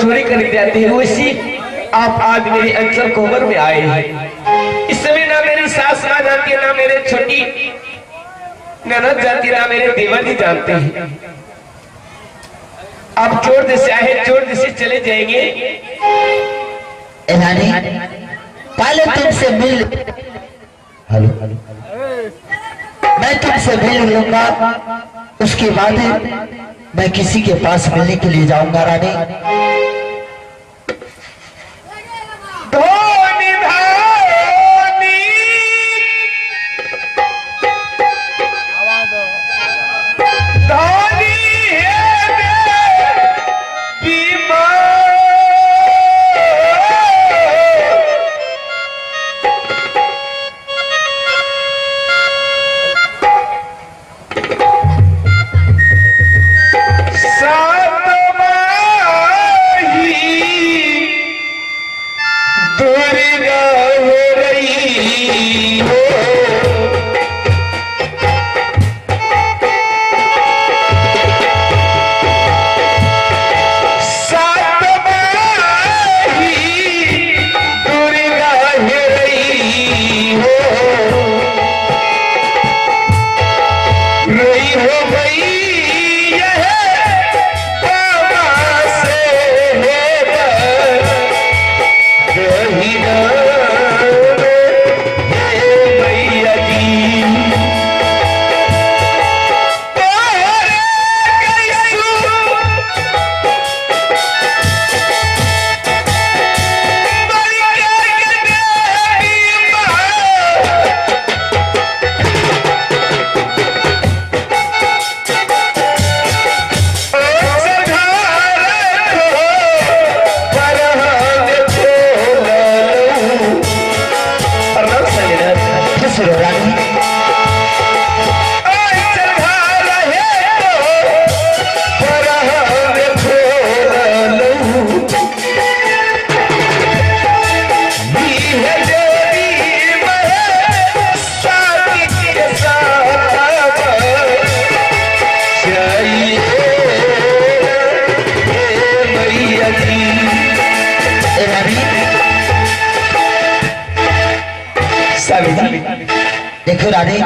छोड़ी कर जाते हैं, वैसी आप आज मेरे अंचल कोवर में आए हैं। इस समय ना मेरी सास माँ जानती है, ना मेरे छोटी ननद जानती, ना मेरे देवर जी जानते हैं। आप चोर जैसे आए, चोर जैसे चले जाएंगे। रानी, पहले तुमसे मिल, हेलो, मैं तुमसे मिल लूंगा, उसके बाद मैं किसी के पास मिलने के लिए जाऊंगा रानी। धोनी धोनी धोनी है बीमार, सात माही दुर्गा हो रही हो, सात माही दुर्गा हो रही हो, रही हो गई यह बाबा से है गहिरा हे मैया जी। तोहरे कैसू बलि के देवी माँ, खुश रहो रानी। ए रानी, देखो रानी,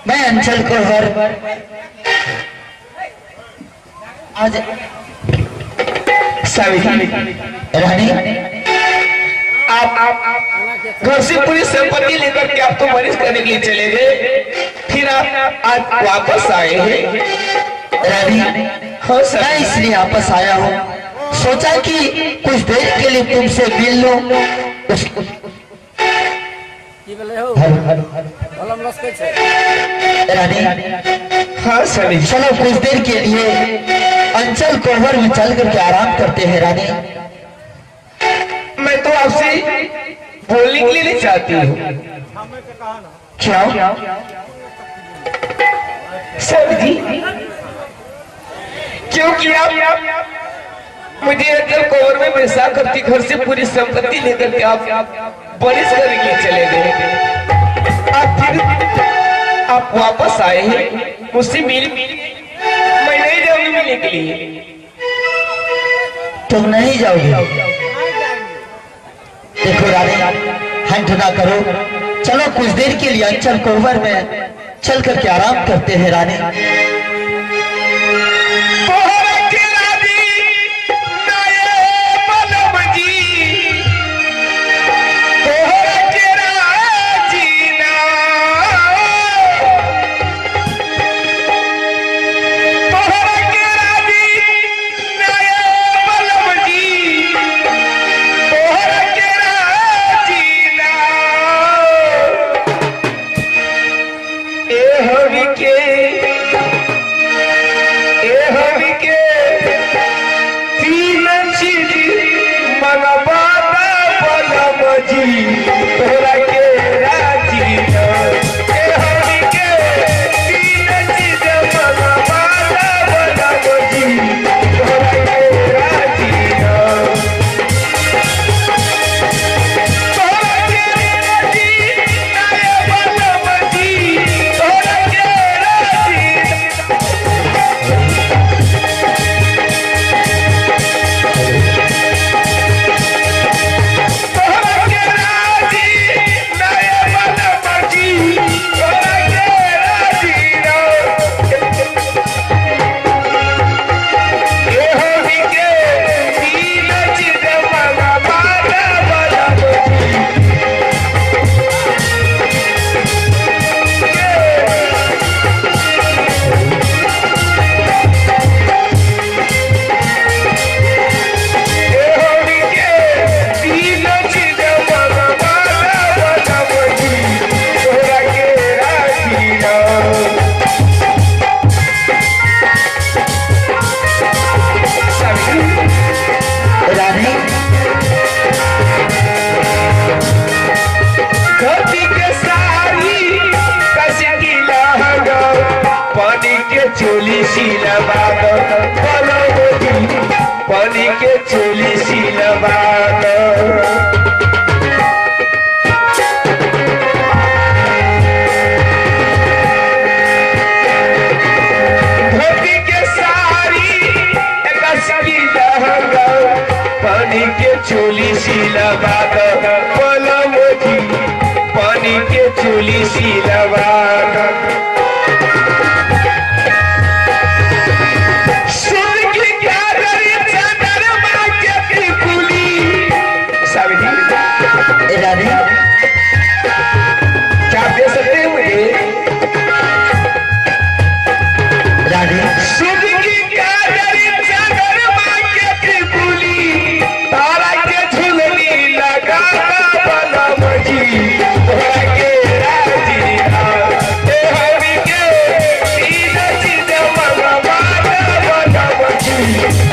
मैं अंचल कोहर आज रानी, आप घर से पूरी संपत्ति लेकर के आप तो मरीज करने के लिए चले गए, फिर आप आज वापस आए हैं। रानी, हाँ सर, मैं इसलिए वापस आया हूँ, सोचा कि कुछ देर के लिए तुमसे मिल लूं। उस की भेलै हौ? हेलो, कलम लसकै छै। रानी, हाँ स्वामी जी, चलो कुछ देर के लिए अंचल कोहर में चल करके आराम करते हैं रानी। मैं तो आपसे बोलने के लिए नहीं चाहती हूँ। क्यों? सर जी, क्योंकि आप मुझे अंचल कोवर में बैसा करती घर से पूरी संपत्ति लेकर के आप बारिश करने के लिए चले गए, आप फिर आप वापस आए हैं मुझसे मिल, मैं नहीं जाऊंगी मिलने के लिए। तुम नहीं जाओगे? देखो रानी, हंट ना करो, चलो कुछ देर के लिए अंचल कोहबर में चल करके आराम करते हैं रानी। तोहरा के राजी नाये बलम जी, तोहरा के राजी ना, तोहरा के राजी नाये बलम जी, तोहरा के राजी ना, ए हरि के के चोली सिलवा दो। धोती के साड़ी कसकी लहंगा, पानी के चोली सिलवा दो बलम जी, पानी के चोली सिलवा दो। सुन की चादर चादर माँ के टिकुली। स्वामी जी, ए रानी, क्या आप दे सकते हैं मुझे? रानी, सुन की चादर चादर माँ के टिकुली, तारा के झुलनी लगा बलम जी, तोरा के राजी ना। ए हरि के तीन चीज मंगवा बलम जी,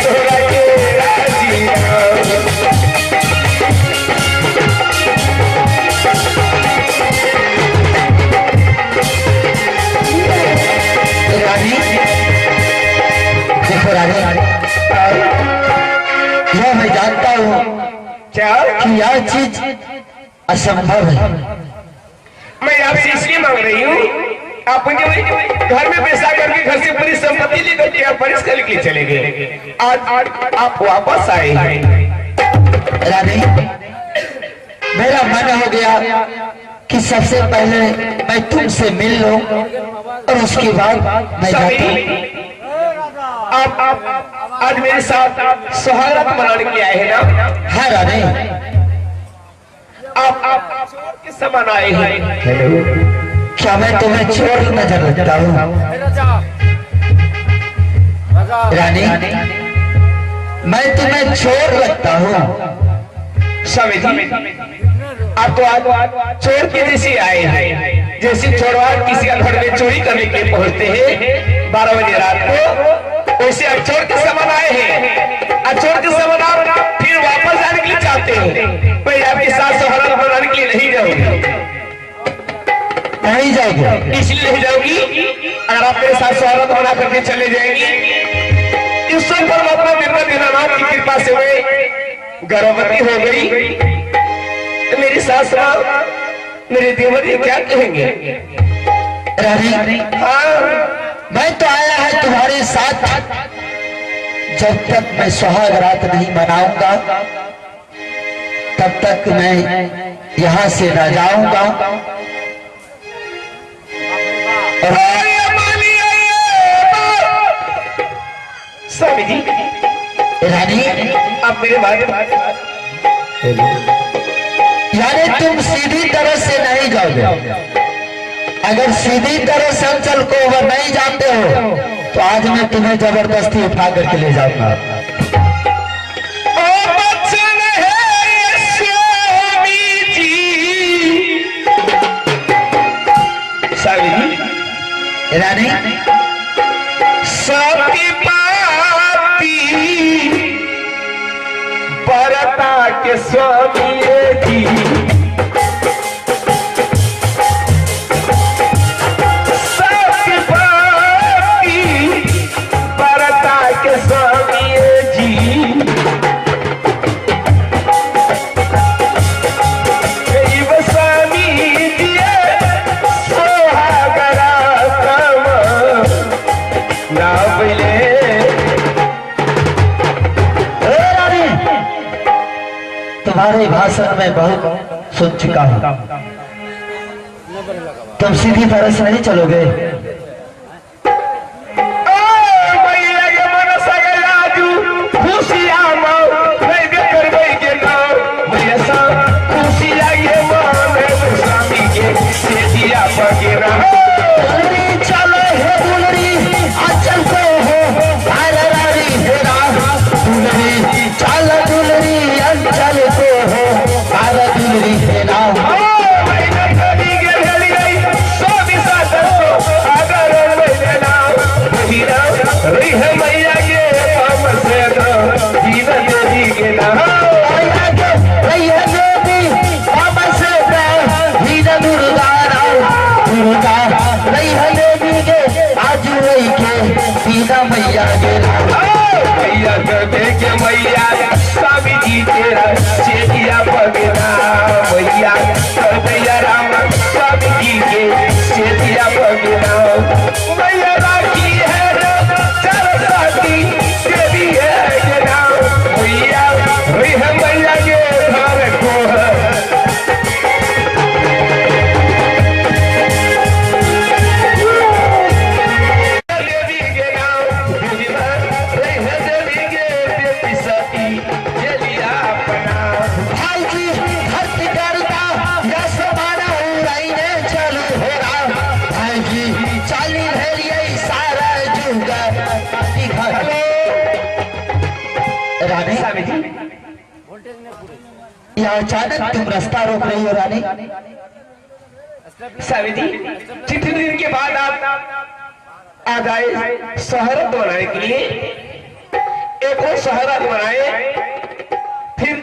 तोरा के राजी ना। ए रानी, देखो रानी, यह मैं जानता हूँ क्या कि यह चीज असंभव है। मैं आपसे इसलिए मांग रही हूँ, आप मुझे घर में पैसा करके घर से पूरी संपत्ति लेकर के आप परिस करके चले गए, आज आप वापस आए हैं। रानी, मेरा मन हो गया कि सबसे पहले मैं तुमसे मिल लूं और उसके बाद मैं जाता हूँ। आप आज मेरे साथ सुहागरात मनाने के लिए आए हैं ना? हाँ रानी। आप चोर के समान आए हैं। क्या मैं तुम्हें चोर नजर लगता हूँ? राजा, राजा। रानी, मैं तुम्हें चोर लगता हूँ? स्वामी जी, आप तो आज चोर के जैसे आए हैं, जैसे चोरवा किसी का घर में चोरी करने के लिए पहुंचते हैं 12 बजे रात को, वैसे आप चोर के समान आए हैं। आज चोर के समान आप फिर वापस जाने के लिए चाहते हैं। मैं आपके साथ सुहागरात मनाने के लिए नहीं जाऊंगी। नहीं जाओगे? इसलिए नहीं जाऊंगी, अगर आप मेरे साथ सुहागरात मना करके चले जाएंगी, ईश्वर परमात्मा मेरा दीनानाथ की कृपा से मैं गर्भवती हो गई, तो मेरी सास माँ, मेरे देवर जी क्या कहेंगे? रानी, हाँ। मैं तो आया है तुम्हारे साथ, जब तक मैं सुहाग रात नहीं मनाऊंगा तब तक मैं यहाँ से न जाऊंगा। और स्वामी जी, रानी, आप मेरे भाई, यानी तुम सीधी तरह से नहीं जाओगे। अगर सीधी तरह से अंचल को वह नहीं जानते हो तो आज मैं तुम्हें जबरदस्ती उठा करके ले जाऊंगा। ओ बचन है स्वामी जी, स्वामी जी, रानी, सती पाती बरता के स्वामी जी, सती पाती बरता के स्वामी जी, शिव स्वामी जी सोहागरा ना पहले। ए रानी, तुम्हारे भाषण में बहुत सुन चुका हूं, तुम सीधी तरह से नहीं चलोगे। ओ मैया के मनसा के राजू खुशिया माँ नहीं करबै के नाम मैया सा खुशिया के मान स्वामी के सेतिया पगेरा। दुलरी चलो हे दुलरी अंचल को हो अरे रानी हे राम, दुलरी चल दुलरी अंचल को हो अरे दुलरी हे राम। ओ मैया कली के भेली गई स्वामी साथ अगर मैया नाम हीरा रही है मैया के पाम से जीवन देवी के नाम। मैया के रही है देवी पाम से हीरा दुर्गा राम, दुर्गा रही है देवी के आजू रही के सीता मैया के नाम। मैया के मैया। मेरा चेतिया पगना मैया मैया राम स्वामी जी के चेतिया पगना मैया राखी है सरस्वती देवी है के नाम मैया हुई है मैया के घर को। देवी के नाम देवी रही है देवी के देवी सती चलिया अपना। भाई जी धरती करता यस माना रही ने चलू हो रहा। भाई जी चाली भेलिए सारा जुग रानी। स्वामी जी यह अचानक तुम रास्ता रोक रही हो रानी। स्वामी जी कितने दिन के बाद आप आज आए शहरत बनाने के लिए, एक और शहरत बनाए, फिर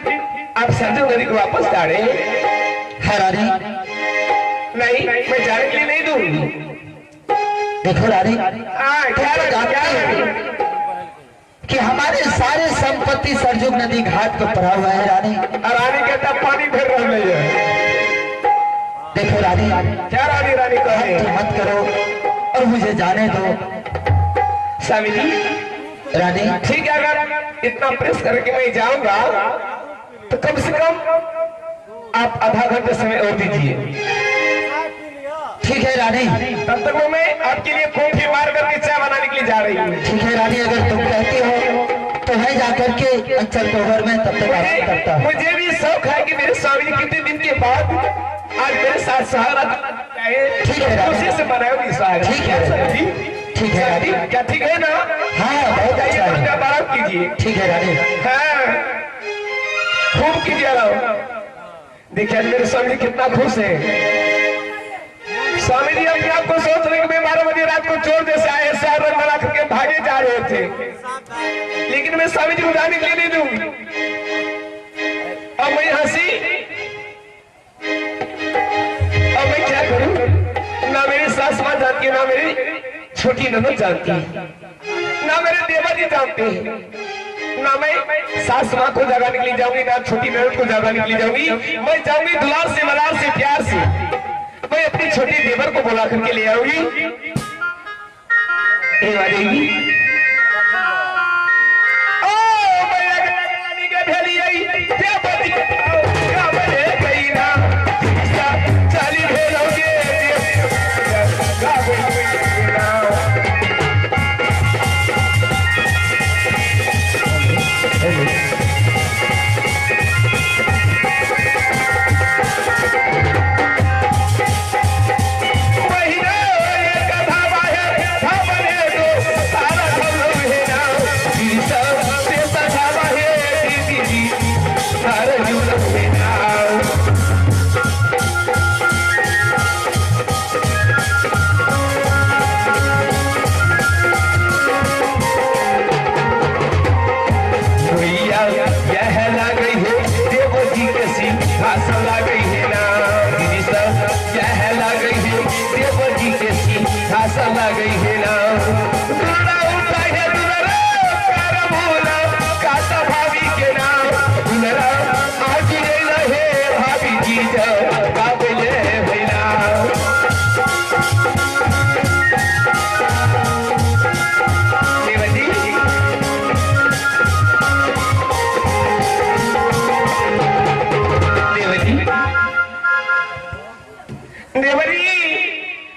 आप सरजू नदी को वापस जा रहे हैं। है रानी। नहीं मैं जाने के लिए नहीं दूंगी। देखो रानी हाँ क्या जानती हो कि हमारे सारे संपत्ति सरजुग नदी घाट पर पड़ा हुआ है रानी। रानी कहता पानी भर रही है। देखो रानी क्या रानी रानी कहे तो मत करो और मुझे जाने दो। स्वामी जी रानी ठीक है, अगर इतना प्रेस करके मैं जाऊंगा तो कम से कम आप आधा घंटे समय और दीजिए। ठीक है रानी, तब तक वो मैं आपके लिए कॉफी मार करके चाय बनाने के लिए जा रही हूँ। ठीक है रानी, अगर तुम कहती हो तो मैं जाकर के अंचल कोहर में तब तक आराम करता हूँ। मुझे भी शौक है कि मेरे स्वामी जी कितने दिन के बाद आज मेरे साथ सहारा ठीक है रानी। खुशी से मनाओगी सहारा। ठीक है। ठीक है रानी। क्या ठीक है ना? हाँ बहुत अच्छा है। आराम कीजिए। ठीक है रानी। हाँ खूब कीजिए आराम। देखिए आज मेरे स्वामी जी कितना खुश है। स्वामी जी अपने आप को सोच रहे कि मैं 12 बजे रात को चोर जैसे आए शहर रंग बना करके भागे जा रहे थे, लेकिन मैं स्वामी जी को जाने के लिए नहीं दूंगी। अब मैं हंसी, अब मैं क्या करूं? ना मेरी सास माँ जानती है, ना मेरी छोटी ननद जानती है, ना मेरे देवर जी जानते हैं, ना मैं सास माँ को जगाने के लिए जाऊंगी, ना छोटी ननद को जगाने के लिए जाऊंगी। मैं जाऊंगी दुलार से, मलार से, प्यार से। मैं अपनी छोटी देवर को बुला करके ले आऊंगी। ओ मैया के भेली आई क्या बची क्या बने गई ना चाली भेलोगे का ना।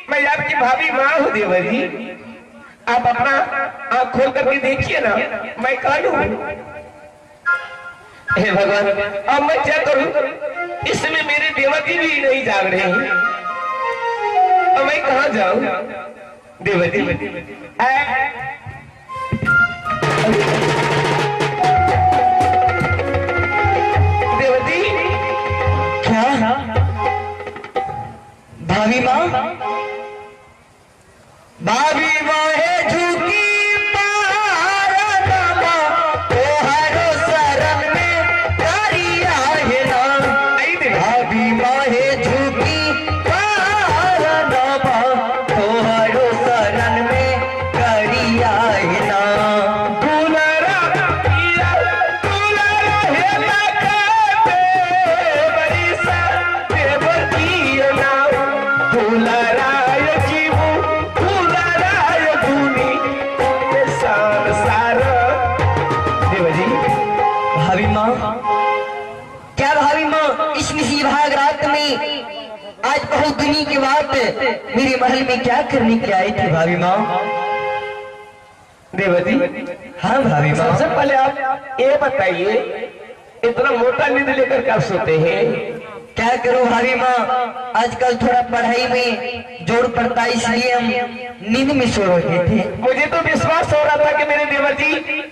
मैं आपकी भाभी माँ हूँ देवर जी, आप अपना आंख खोल करके देखिए ना, मैं कौन हूँ? हे भगवान, अब मैं क्या करूं? इसमें मेरे देवर जी भी नहीं जाग रहे हैं, अब मैं कहां जाऊं? देवर जी देवर जी क्या भाभी माँ, भाभी माँ है झुकी पारमा तोहरो शरण में करिया है नाम। भाभी माँ है झुकी पारमा तोहरो शरण में करिया है नाम। दुलारा दुलारा हे भाभी माँ, क्या भाभी माँ इस निशीभाग रात में आज बहुत दिनों के बाद मेरे महल में क्या करने के आई थी भाभी माँ? देवर जी। हाँ भाभी माँ। सबसे पहले आप ये बताइए, इतना मोटा नींद लेकर के आप सोते हैं? क्या करूं भाभी माँ, आजकल थोड़ा पढ़ाई में जोर पड़ता है, इसलिए हम नींद में सो रहे थे। मुझे तो विश्वास हो रहा था कि मेरे देवर जी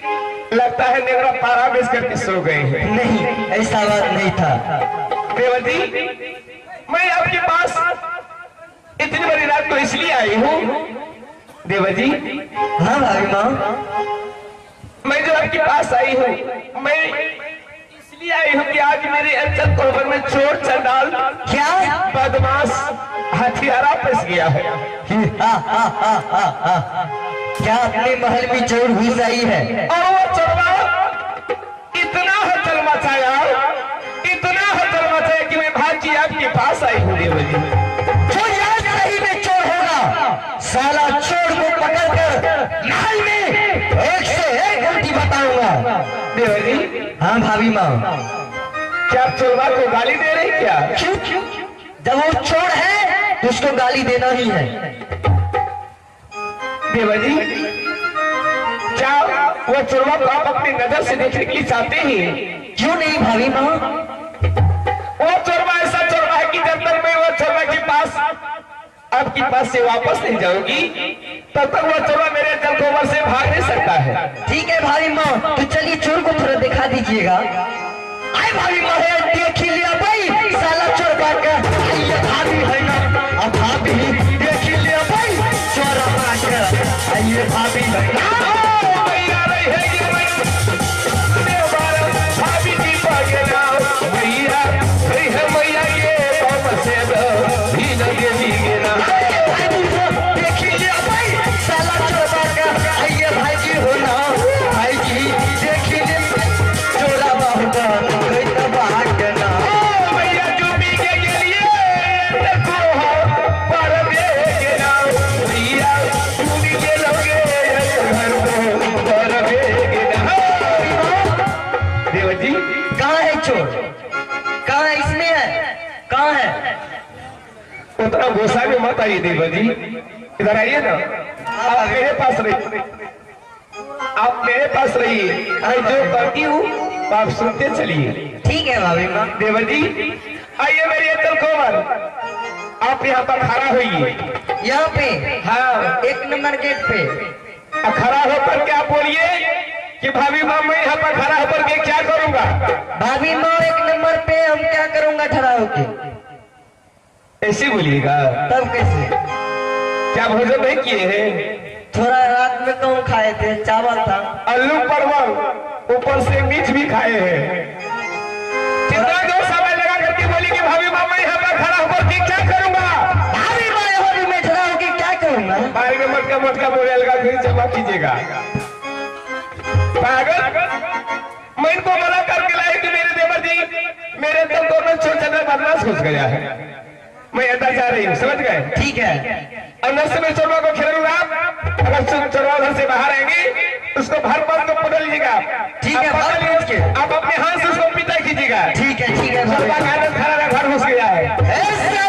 लगता है नेवरा पारा बेच करके सो गए हैं। नहीं, ऐसा बात नहीं था। देवर जी, मैं आपके पास इतनी बड़ी रात को इसलिए आई हूँ। देवर जी। हाँ भाभी माँ। मैं जो आपके पास आई हूँ, मैं इसलिए आई हूँ कि आज मेरे अंचल कोहबर में चोर चंडाल क्या बदमाश हथियारा फंस गया है। क्या अपने महल में चोर घुस आई है? और वो चोरवा इतना हलचल मचाया, इतना हलचल मचाया कि मैं भाग के आपके पास आई हूँ। देवर जी, जो याद सही में चोर होगा, साला चोर को पकड़कर महल में एक से एक घंटी बताऊंगा। देवर जी। हाँ भाभी माँ। क्या आप चोरवा को गाली दे रहे हैं क्या? क्यों? जब वो चोर है तो उसको गाली देना ही है। देवर जी, क्या वो चोरवा को आप अपनी नजर से देखने के लिए चाहते हैं? क्यों नहीं भाभी माँ। वो चोरवा ऐसा चोरवा है कि जब तक मैं वो चोरवा के पास आपके पास से वापस नहीं जाऊंगी, तब तक वो चोरवा मेरे जलकोवर से भाग नहीं सकता है। ठीक है भाभी माँ, तो चलिए चोर को थोड़ा दिखा दीजिएगा। आए भाभी माँ, देख लिया भाई साला चोर का। आइए भाभी है ना, अब भाभी देख लिया भाई चोर का। आइए भाभी है ना। उतना गुस्सा भी मत आइए देवर जी, इधर आइए ना, आप मेरे पास रहिए, आप मेरे पास रहिए, मैं जो करती हूँ आप सुनते चलिए। ठीक है भाभी माँ। देवर जी, आइए मेरी अंचल कोमल, आप यहाँ पर खड़ा होइए। यहाँ पे? हाँ, 1 नंबर गेट पे खड़ा होकर क्या बोलिए कि भाभी माँ मैं यहाँ पर खड़ा होकर के क्या करूँगा? भाभी माँ 1 नंबर पे हम क्या करूँगा खड़ा होके? ऐसे बोलिएगा तब कैसे? क्या भोजन नहीं किए हैं? थोड़ा रात में कम खाए थे, चावल था, आलू परवल, ऊपर से मिर्च भी खाए हैं। कितना दो समय लगा करके बोली कि भाभी माँ मैं यहाँ पर खड़ा होकर के क्या करूँगा? भाभी माँ यहाँ भी मैं खड़ा होकर क्या करूँगा? बारी में मटका मटका बोले लगा फिर जमा कीजिएगा। पागल, मैं इनको मना करके लाए कि मेरे देवर जी मेरे तो दोनों छोटे बदमाश घुस गया है, मैं अंदर जा रही हूँ, समझ गए? ठीक है। अंदर से मैं चोरवा को खेलूंगा, अगर चोरवा उधर से बाहर आएंगे उसको भर पर को पकड़ लीजिएगा। ठीक है, आप अपने हाथ से उसको पिटाई कीजिएगा। ठीक है, ठीक है। चोरवा का अंदर खड़ा घर घुस गया है। देखिए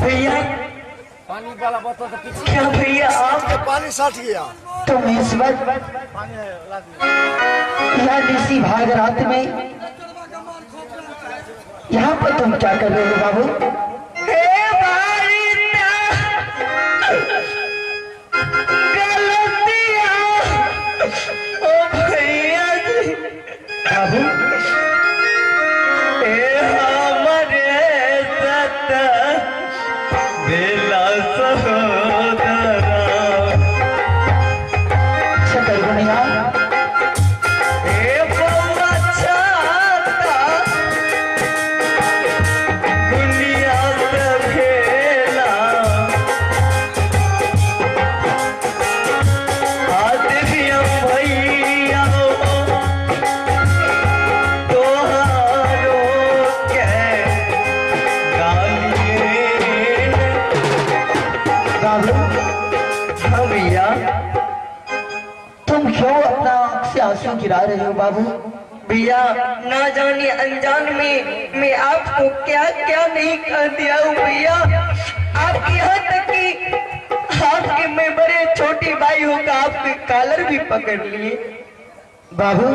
भैया पानी वाला बोतल तो पीछे क्या भैया आप पानी सट गया। तुम इस वक्त यह निशी भाग रात में यहाँ पर तुम क्या कर रहे हो बाबू? हे भाई गलतियाँ ओ भैया जी बाबू तुम क्यों अपना आंख से आंसू गिरा रहे हो बाबू? भैया ना जाने अनजान में मैं आपको क्या क्या नहीं कह दिया हूँ भैया। आपके यहाँ तक कि आपके मैं बड़े छोटे भाई होकर आपके कॉलर भी पकड़ लिए। बाबू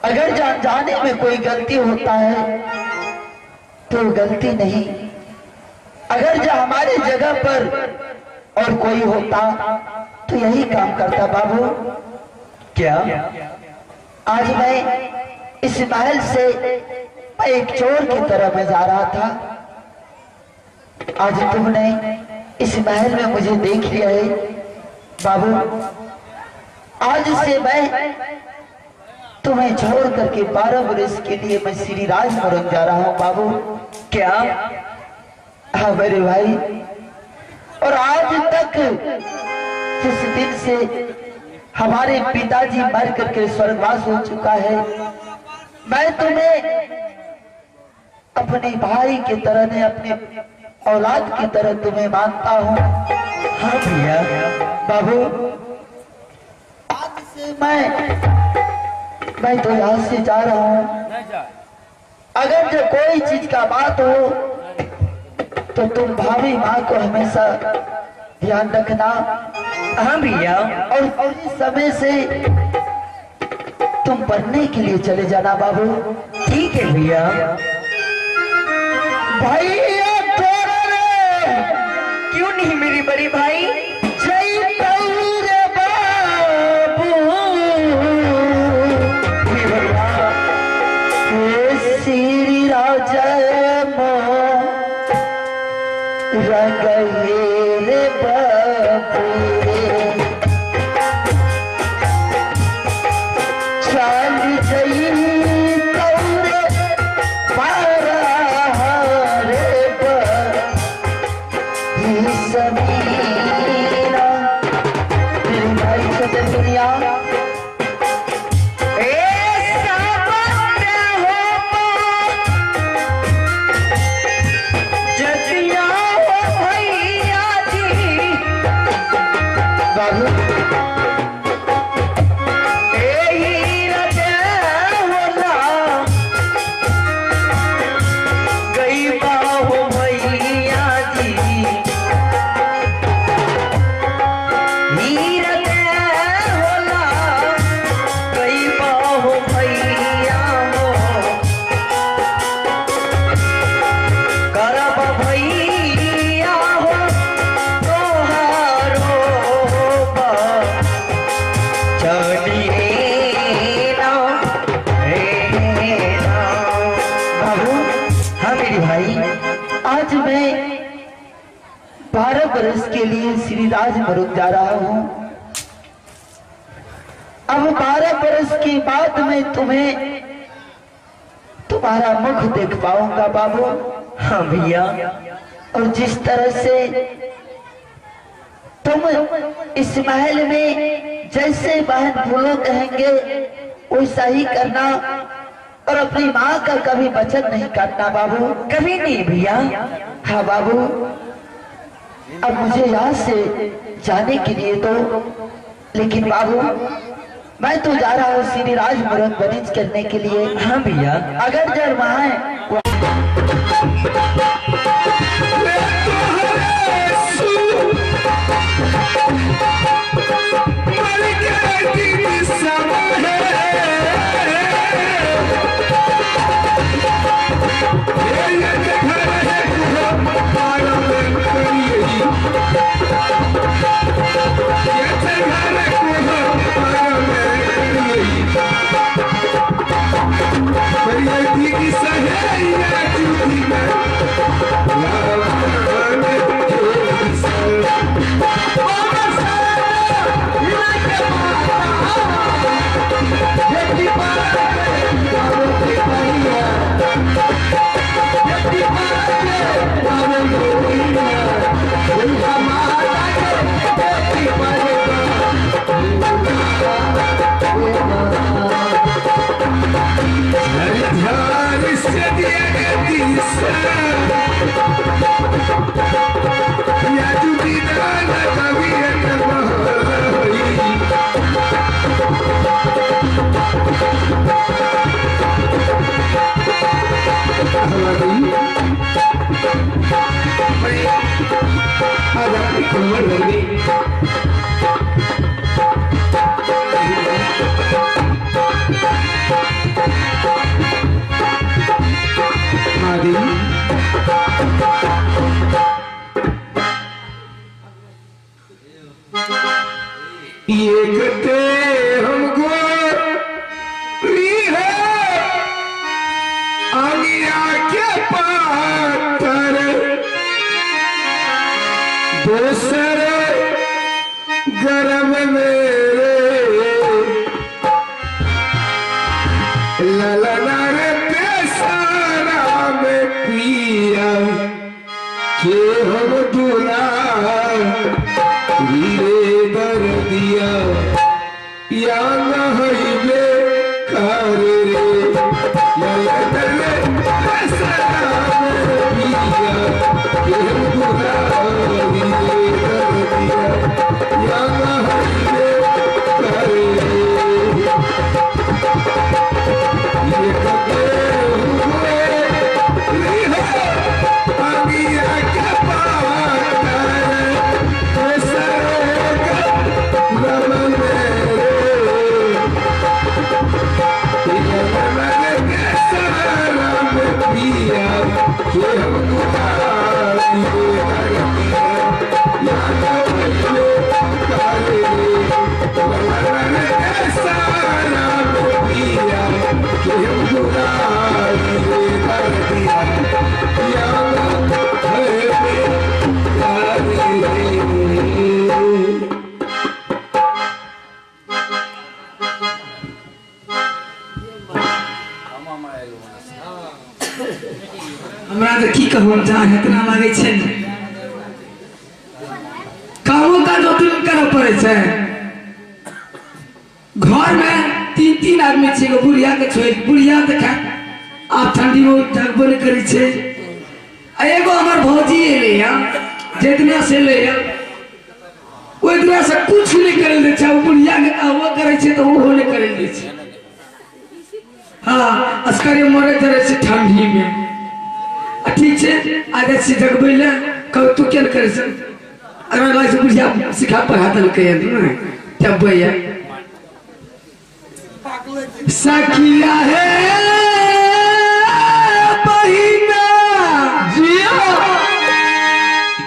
अगर जाने में कोई गलती होता है तो गलती नहीं, अगर जो हमारे जगह पर और कोई होता तो यही काम करता बाबू। क्या आज मैं इस महल से मैं एक चोर की तरह मैं जा रहा था, आज तुमने इस महल में मुझे देख लिया है बाबू। आज से मैं तुम्हें छोड़ करके 12 बरस के लिए मैं श्री राज मोरंग जा रहा हूँ बाबू। क्या? हाँ मेरे भाई, और आज तक जिस दिन से हमारे पिताजी मर करके स्वर्गवास हो चुका है, मैं तुम्हें अपने भाई की तरह ने अपने औलाद की तरह तुम्हें मानता हूँ। हाँ भैया। बाबू आज से मैं तो यहाँ से जा रहा हूँ, अगर जो कोई चीज का बात हो तो तुम भाभी माँ को हमेशा ध्यान रखना। हाँ भैया। और इस समय से तुम पढ़ने के लिए चले जाना बाबू। ठीक है भैया। भैया क्यों नहीं मेरी बड़ी भाई? जय रे बाबू श्री राजा रंग रे बाबू चाल जई तौरे पारा रे समीना मेरे भाई सजन दुनिया आज मैं 12 बरस के लिए श्री राज मरुक जा रहा हूं। अब 12 बरस के बाद मैं तुम्हें तुम्हारा मुख देख पाऊंगा बाबू। हाँ भैया, और जिस तरह से तुम इस महल में जैसे बहन फूलो कहेंगे वैसा ही करना और अपनी माँ का कभी वचन नहीं काटना बाबू। कभी नहीं भैया। हाँ बाबू, अब मुझे यहाँ से जाने के लिए तो, लेकिन बाबू मैं तो जा रहा हूँ श्री राज मुरंग बनिज करने के लिए। हाँ भैया, अगर जब वहाँ हमरा तो की कहूँ, जान इतना लगे छै ने, कामो काज ओतबे करऽ पड़ै छै। घर में तीन तीन आदमी छै, एगो बुढ़िया के छोड़ि, बुढ़िया तऽ खैर आब ठंडी में जगबो नहि करै छै। आ एगो हमर भौजी एलै हँ, जितना से एलै हँ ओहि दिना से कुछ नहि करै दै छै। ओ बुढ़िया के कहबो करै छै तऽ ओहो नहि करै दै छै। हाँ, असकरे मरैत रहै छै ठंडी में। आ ठीक छै, आ जाइ छियै जगबै लए, कहू तू किया नहि करै छै? अगर लागै छै बुढ़िया सिखा पढ़ा देलकै हन ने, तबैया सखिया हे बहिना जिया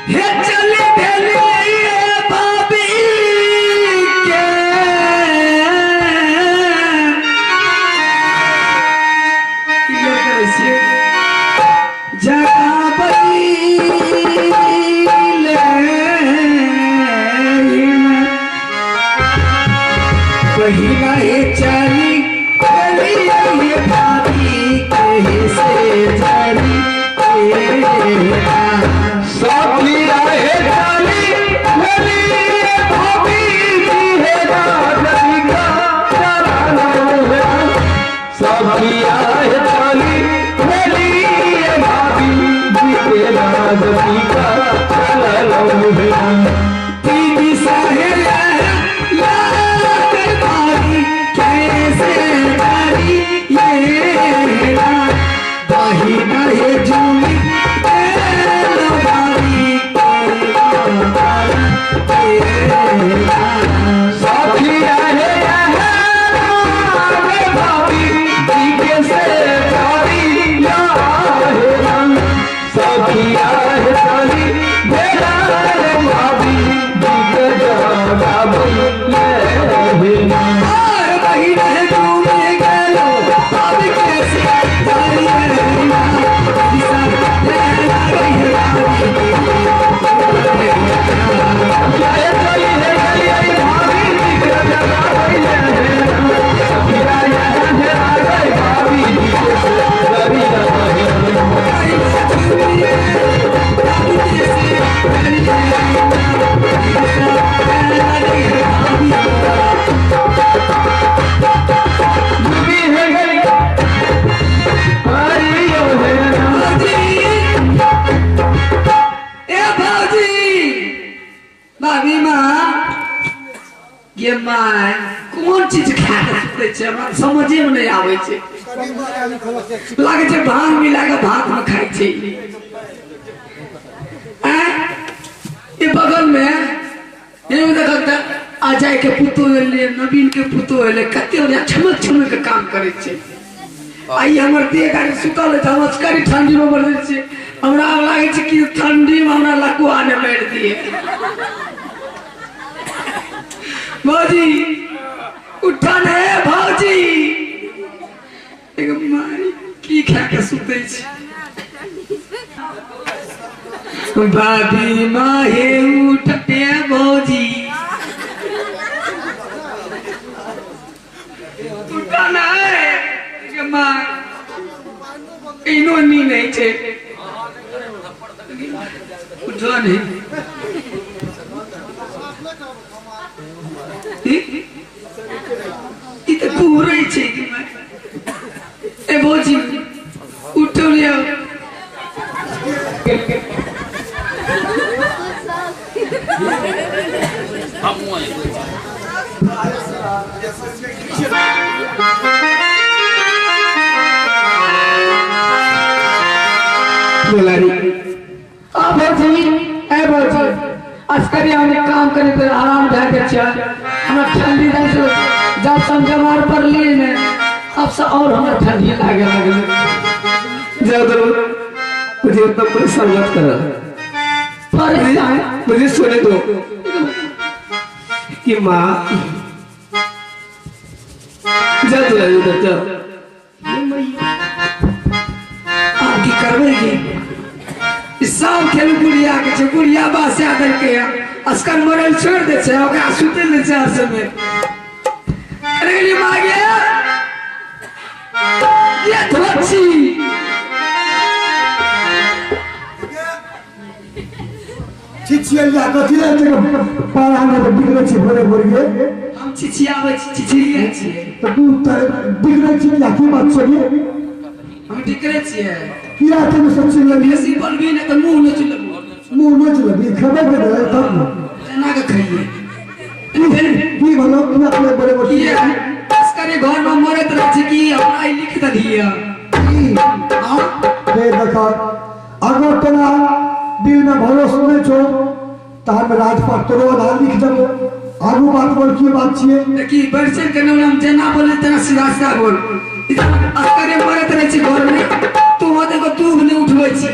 हे चली भेली भाभी के की करै छियै? जगाबै ले बहिना हे चली भेली भाभी। गे my, कोन चीज खा के सुतै छै, हमरा समझे में नहीं आबै छै। लागै छै भांग मिला के भात में खाइ छै। आँय? ई बगल में एगो देखत तऽ अजय के पुतोह एलै, नवीन के पुतोह एलै, कते बढ़िया छमक छमक के काम करै छै। आ ई हमर देह गाड़ी सुतल छै, हम असगरे ठंडी में मरल छी। हमरा आब लागै छै कि ठंडी में हमरा लकुआ ने मारि दिए। भौजी उठा ने भौजी, एगो मारी की खा के सुतै छी। भाभी माहे उठते भौजी, उठा ना गे माँ, इनो नी नहीं छे, उठो नहीं। ई तऽ कुहरै छै कि माय। ए भौजी उठो ने। दुलारी आ भौजी, ए भौजी, असकरे हम काम करे तो आराम भए के छै। हमरा ठंडी दाई से जब समझमार पर लिए ने, अब से और हमरा ठंडी लागे लगले। जा दो, मुझे उतना परेशान मत करो। परेशान? मुझे सोने दो कि माँ। जा दुलारी उधर जा। आब की करबै गे? ई सब खेल बुढ़िया के छै। बुढ़िया बासे देलकै हँ, असकर मरल छोड़ि दै छै, ओकरा सुतै नहि छै हर समय। अरे गेलियै माँ गे, ये धोची। चिचिया कथी लए एतेक पारा हमरा पर बिगड़ै छी भोरे भोर गे? हम चिचियाबै छी? चिचिलियै छियै? तऽ तू तऽ बिगड़ै छी किया? की बात छै गे? हम टिकरे छियै? किया तू सब चिल्लबी? बेसी बोलबी ने तऽ मुँह नोचि लेबो। मुँह नोच लेबी? खेबै के देबै तब ने। केना के खइयै? की भेलौ? किया तू बड़े बड़े? किया असकरे घर में मरैत रहै छै कि हमरा ई लिख देलियै? की हे देख, अगर तोरा दिल में भरोस नहीं छौ तऽ हम राजपाट तोरो आधार लिख देबो। आगू बात बोल, की बात छियै? देखी, बढ़ चढ़ के हम जेना बोले तेना सीधा सीधा बोल। असकरे मरैत रहै छै घर में, तू हो देखो दूध नहीं उठबै छी।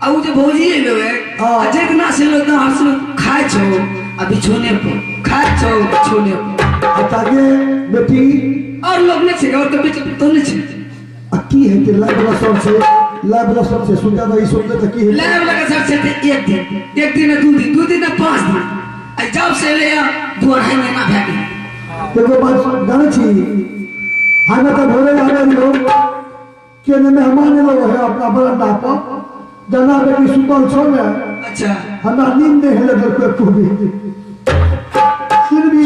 आ उ जे भौजी एलो है, आ जितना से लो उतना हर्ष खाय छौ आ बिछौने पर खाय छौ, बिछौने पर। अच्छा गे बेटी। और लोग नहीं छै और के बेटी तो नहीं छै। आ की हेतै? लाइव वाला सब छै, लाइव वाला सब छै। सुनते तऽ ई सुनते तऽ की हेतै? लाइव लगा सब छै तऽ एक दिन, एक दिन दू दिन, दू दिन पाँच दिन, आ जब से ले 2-2.5 महीना भए गेल। एगो बात जानै छी? हमे तऽ भोरे आबै रहियो के ने मेहमान एलो है अपना बरंडा पर, जना बेटी सुतल छौ ने। अच्छा। हमरा नींद नहि हेले देलको एको भी। सुनबी,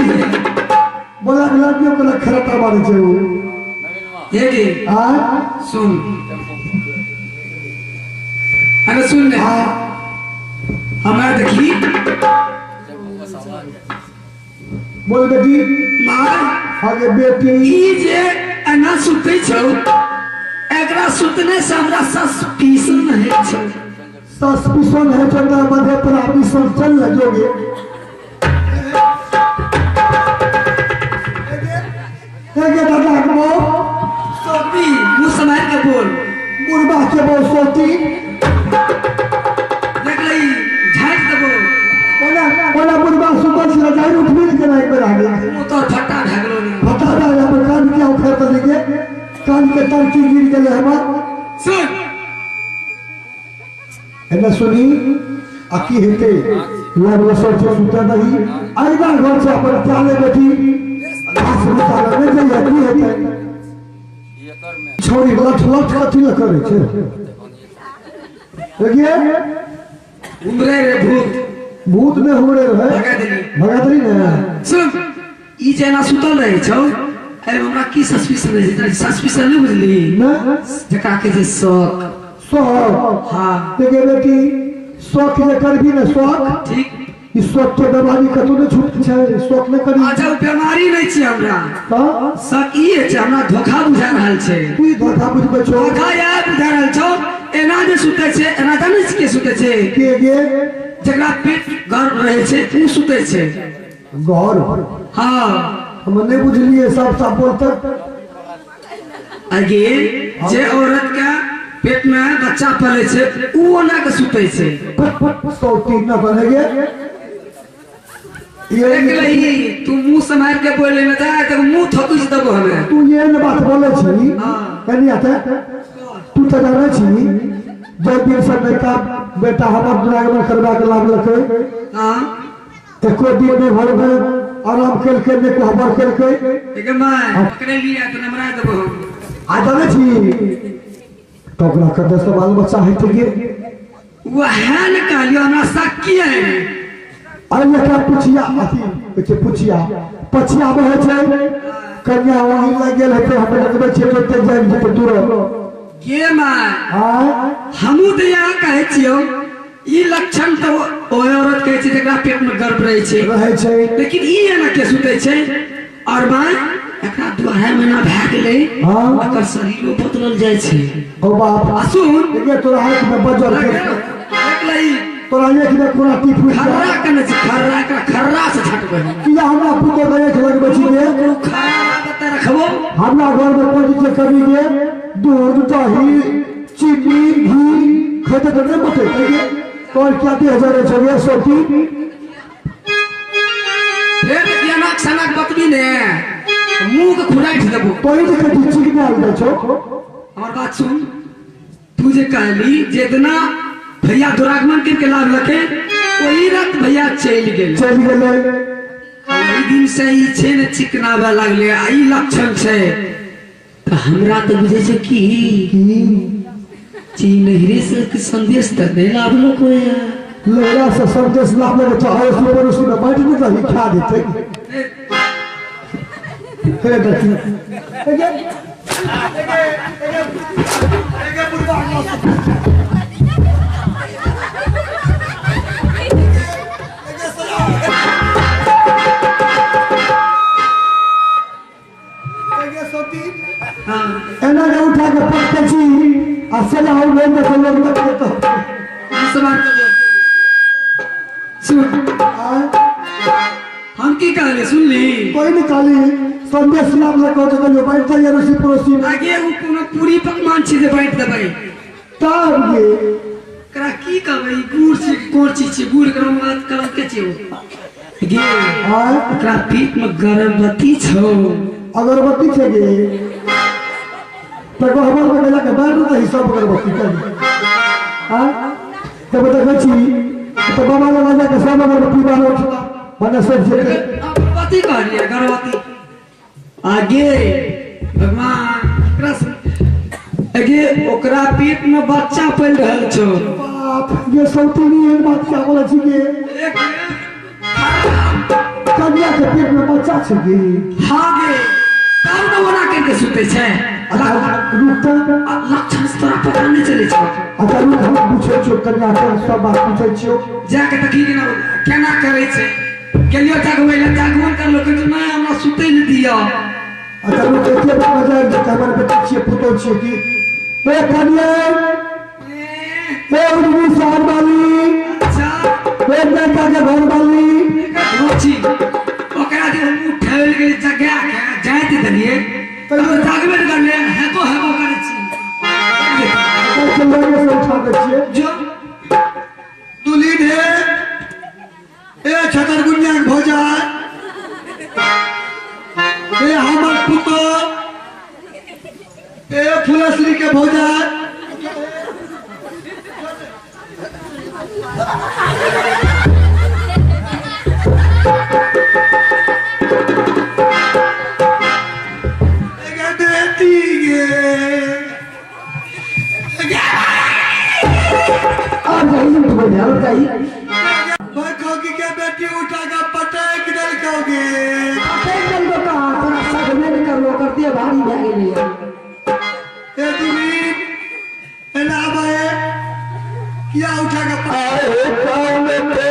बोला लड़कियों को खराटा मारे छै उ। हे गे। आ। सुन, अरे सुन ने। हाँ। हमरा देखी। बोल बेटी। माँ। हाँ गे बेटी। ई जे एना सुतै छौ, एकरा सुतने से हमरा सस्पिशन होइ छौ। सस्पिशन है चंद्रा मधेपुरा मिशन चल न जोगे। एगे दादा के बो। सोपी, मुँह सम्हारि के बोल। मुर्बा के बो सोती। देख लही, झाँकि देबो। ओना ओना मुर्बा सुतल छल, जाहि उठबे नहि केना एक बेर आगे। मुँह तोर फट्टा भए गेलो ने। बता दे, हमर कान के उखड़ देली गे, कान के टंकी गिर गेलै हमर। सुन। एने सुनी, आ की हेतै? लग लसर छै, सुते दही। अगिला घर छै अपन, चाले बेटी, घास भूसा लग नहि जइहे। की हेतै? छौड़ी लठ लठ कथी लए करै छै? देखिए। उमरे रे भूत। भूत नहि हुमरे रहै। भगा देली। भगा देली ने। सुन, ई जेना सुतल रहै छौ, अरे हमरा की सस्पिशन रहै छै? सस्पिशन नहि बुझली? नहि। जकरा कहै छै शौक। शौक? हाँ। देखिए बेटी, शौक जे करबी ने शौक। ठीक। ई शौक के बीमारी कतौ नहि छूट छै, शौक नहि करी। अच्छा ओ बीमारी नहि छै हमरा, तऽ शक ई छै हमरा धोखा बुझा रहल छै। तू ई धोखा बुझबै छौ? धोखा इएह बुझा रहल छौ, एना जे सुतै छै एना जानै छी के सुतै छै? के गे? जकरा पेट गर्म रहै छै ओ सुतै छै। गौर? हाँ। हम नहि बुझलियै, सब सब बोलते। आगे जे औरत के पेट में बच्चा पले छै उ ओना के सुतै छै। सौती न बनेगे ये। देख लही तू मुंह से मार के बोले में जाए तो मुंह थकुच देबो हमें। तू ये न बात बोले छी। हाँ। कनी आते तू तो जाने छी जब दिन से नयका बेटा हमर दुरागमन करवा के लाभ लकै। हाँ। एको दिन नहीं घर में आराम केलकै, नहि कोहबर केलकै। ठीक है मां पकड़े लिया तो नमरा देबो हम। आ जाने छी तो ओकरा कतऽ से बाल बच्चा हेतै गे? वह ने कहलियो हमरा शक किया है। अरे एकरा पुछिया अथी कहै छै पुछिया पछिया बहै छै, कन्या वहीं लागि गेल हेतै, हम लगबै छियै तऽ ओते जागि जेतै तुरंत। के मां? आँय? हमहूँ तऽ इएह कहै छियौ, ई लक्षण तऽ ओहि औरत कहै छै जकरा पेट में गर्भ रहै छै। रहै छै। लेकिन ई एना के सुतै छै? और मां एकरा 2.5 महीना भए गेलै। हाँ। एकर शरीरो बदलल जाइ छै। ओ बाप। आ सुन। देखिए तोरा हाथ में बजर के देख लही। तोरा एक में कोना टिप उठि खर्रा केने छै, खर्रा, एकरा खर्रा से छटबै हम। किया हमरा पुतोह के एक लगबै छी गे? खर्रा बता रखबो। हमरा घर में कोन चीज के कमी गे? दूध दही चीनी घी खेते तऽ नहि बचै छै गे? तोहर क्या देह जरै छौ गे सोती? फेर अनाक सनाक बतबी ने मुंह के खुराइठ देबो। तोही जे कहै छी चिकना आबि जाइ छौ। हमर बात सुन, तू जे कहली जितना भैया दुरागमन करके लाभ लके वही रात भैया चलि गेल। चलि गेलै। ओहि दिन से ई छै ने चिकनाबे लागले, आ ई लक्षण छै तऽ हमरा तऽ बुझै छै कि जी नहिरे से के संदेश तऽ नहि लाभलो कोई। लहरा से संदेश लाभ लगे तो अड़ोसी पड़ोसी में बांटि नहि दही खा देतै। हे देखी हाँ। एना के उठा के पटकै छी आ सजा हो गेल तऽ लोग देखतै तऽ। ई सब बात सुन। आँय? हम की कहले सुनली? कोई नहीं कहली संदेश लाभ लगे तो कहियो बांटि दैया अड़ोसी पड़ोसी में। आगे ओ कोनो पूरी पकवान छै जे बांटि देबै? तब गे एकरा की कहबै, ई गुड़ छै कोन चीज छै? गुड़ के बात करब के छै ओ गे? आँय? ओकरा पेट में गर्भवती छौ। अगरबत्ती छै गे तऽ गहबर में जाके बांटि दही सब अगरबत्ती के। आँय? तब देखै छी तऽ बाबा लग जाके सब अगरबत्ती बारत मने सब जेतै। गर्भवती कहलियै गर्भवती। आगे भगवान एकरा आगे ओकरा पेट में बच्चा पल रहल छौ। बाप ये सौतीनी एहन बात क्या बोलै छी गे? कन्या के पेट में बच्चा छै गे? हाँ गे, तब ने ओना करके सुतै छै। अच्छा रुक तऽ। आ लक्षण से तोरा पता नहीं चलै छौ। अच्छा रुक, हम पूछै छियौ कन्या के, सब बात पूछै छियौ। जाके देखी केना केना करै छै। गेलियो जगबै लए, जागबो करलो, कहै छै नहि हमरा सुतै नहि दिअ। अच्छा रुक, एते बात बजारि जेतै, हमर बेटी छियै पुतोह छियै की। ए कन्या, ए उर्मी शहर वाली। अच्छा। ए नयका के घर वाली। रुचि ओकरा जे हम उठेल गेल जगा के जाइत देलियै तब जागबे नहि करले, हेको हेको करै छी। सबके लगे से उठा दै छियै। जो। दुल्हिन हे ए छतरगुनिया के भौजा ए हमर पुतोह ए फुलश्री के भौजा। एगे बेटी गे। आ जाइए उठबै ने और जाइए। मैं कहूँगी के बेटी उठा के पटक देलकौगे। पटक देलको कहाँ? तोरा सगमे नहि करलो करते भारी भए गेलै। ए दुल्हिन एना आबै किया उठा के आए काम पे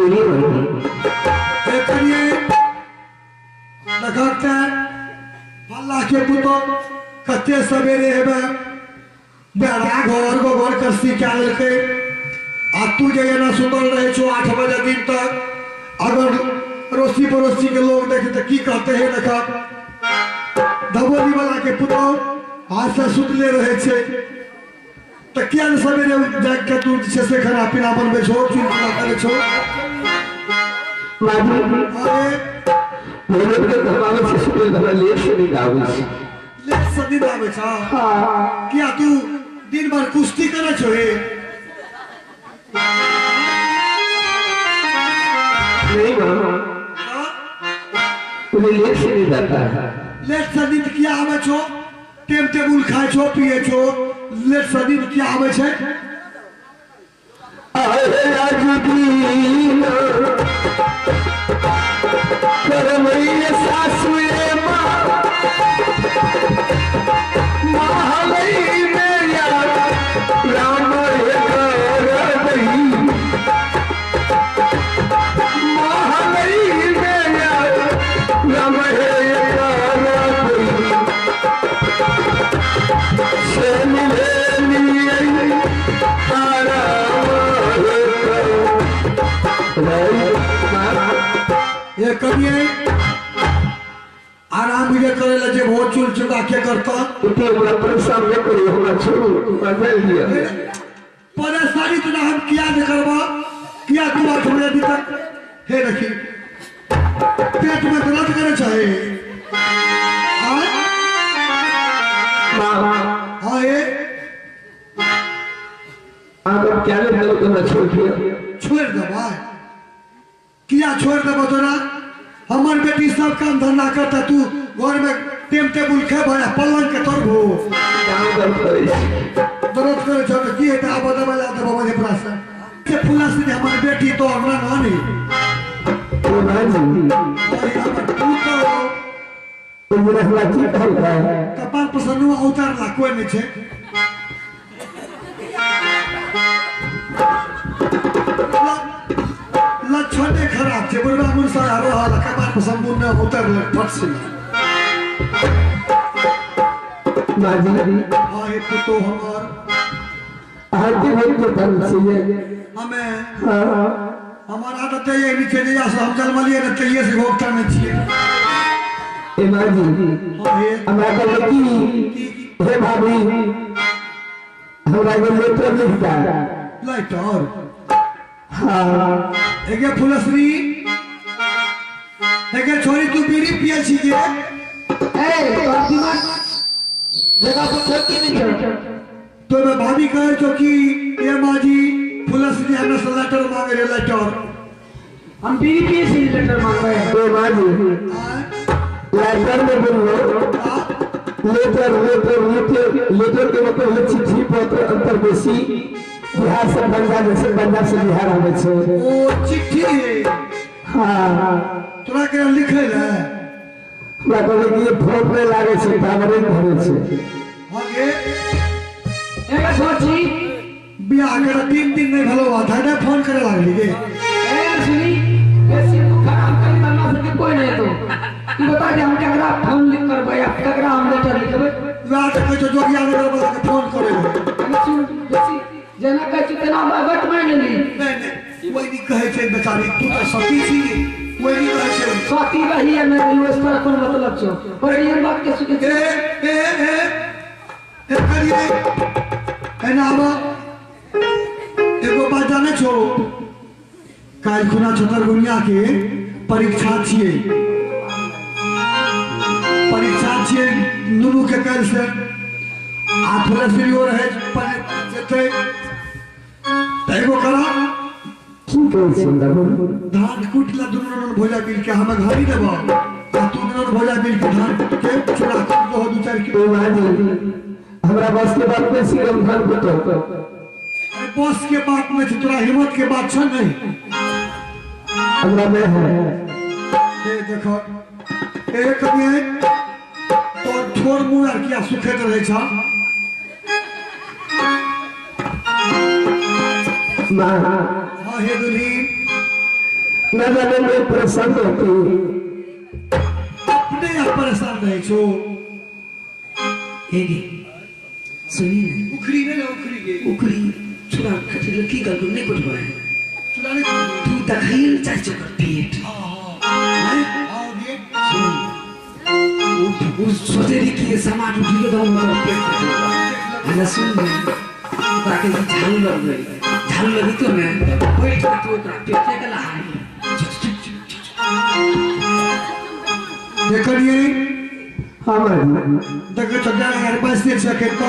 सुनी नहीं करिए देखते अल्लाह के पुतो कते सवेरे हेबे बेड़ा घर गोबर कस्सी क्या लेलकै आ तू जे एना सुतल रहे छो 8 बजे दिन तक अगर अड़ोसी पड़ोसी के लोग देखे तो की कहते हैं देखा धबोली वाला के पुतो आज से सुतले रहे छे तो किया ने सवेरे जाग के तू जे से खाना पीना बनबे छो चूल्हा करे छो माजी अरे मेरे के धमावे से सुतल भला लेट से नींद आवे छै लेट से नींद आवे छ। हां किया तू दिन भर कुश्ती करे छो हे? नहीं मामा तुम्हें लेट से नींद आता है। लेट से नींद किया आवे छो? टेम टेबुल खाए छो पिए छो लेट से नींद किया आवे छे? अरे राजदीन करमैया सासुए माँ महालई मेरा राम करमई महालई मेरा राम करमई से मिले ये कभी आराम ये करे ला जे बहुत चूल चुका के करता उठे हमरा परेशान न करियो हमरा छोड़ू बदल दिया परेशानी तो ना हम किया न करबा किया तू 8 बजे दिन तक हे रखी पेट में दर्द करे चाहे मां हां ये आप क्या ले हेलो तो ना छोड़ दिया छोड़ दबा किया छोड़ देबो तोरा? हमर बेटी सब काम धंधा करता तू घर में टेम टेबुल खेबे आ पलंग के तरबो काम दर्द करे दर्द करे छ त की हेतै? आब दबाई ला देबो मधेपुरा से के फुला से हमर बेटी तो हमरा नानी ओ नानी अरे हमर पुतो तुम्हारा हमरा की कहलका कपार पर से नुआ उतारला कोई नहीं छे। लक्षणे खराब छे बुढ़वा मुरसा रहल कपार पर संपूर्ण उतर फट से माजी हां हे पुतो हमर आरती भरी के धन से हमें हां हमर आदत है नीचे जे से हम जन्मलिए ने तहिए से भोगता में छिए। ए माजी हां हे हमरा कहल की हे भाभी हमरा एगो लेटर लिखता लेटर। हां एगे फुलश्री एगे छोरी तू बीड़ी पिए छी के? ए तोर दिमाग जगह पर छो की नहीं छो? तो मैं भाभी कहे छो कि ए माजी फुलश्री हमरा से लेटर मांगे रे लेटर। हम बीड़ी पिए छी लेटर मांगबे। ए माजी लेटर में बोलो लेटर लेटर लेटर लेटर के मतलब है चिट्ठी पत्र अंतरदेशी बिहार से पंजाब से पंजाब से बिहार आवे छे ओ चिट्ठी है। हां तोरा के लिखे ले हमरा कहले कि ये फोन पे लागे छे हमरे धरे छे। हां गे एगा सोची बियाह के 3 दिन नहीं भलो आधा फोन करे लागली गे। ए सुनी बेसी खराब करी हमरा से कोई नहीं तो ई बता दे हम केकरा फोन लिख करबै या केकरा हम लेटर लिखबै? रात के जो जोगिया नगर वाला के फोन करे सुन बेसी जेना कहै छी तेना बात मान लेली। नहीं नहीं वही नहीं कहै छै बेचारी तू तो सती छी वही नहीं कहै छै सती रही या नहीं रही उस पर कोन मतलब छौ पर एहन बात के सुनै ए ए ए ए करिए एना आब एगो बात जानै छौ काल्हि खुना छतरगुनिया के परीक्षा छियै परीक्षा छियै नुनू के काल्हि से आ फुलश्रीयो रहै जेतै त एगो करा की कहै छी धान कुटला दुनू नन भोजा मिल के हम घरी देबो आ तू नन भोजा मिल के धान कुट के चूड़ा कुट दहो 2-4 किलो। ए माजी हमरा बस के बात में सिरम धान कुटो। अरे बस के बात में तोरा हिम्मत के बात छ नहीं हमरा में है। ए देखो ए कभी तो ठोर मुंह आर किया सुखैत रहे छ मां। हां हे दुल्ही न जाने मैं परेशान रहती हूँ। अपने आप परेशान रहे छो। हेगे सुनी ना उखड़ी ने उखड़ी गे उखड़ी छुरा खटी की गल नहीं कुटवा है चुरा नहीं तू दखिल चाहे चोकर पेट। हां हां गे सुन वो सोचे रही कि सामान उठी के दम पेट अरे सुन ना बाकी झाड़ू लग गई झाड़ू लगी तो मैं बैठ के तू ओकरा पेटे के लहा देखलिए। हाँ माँ देखे चड्डा यार पास देख सके तो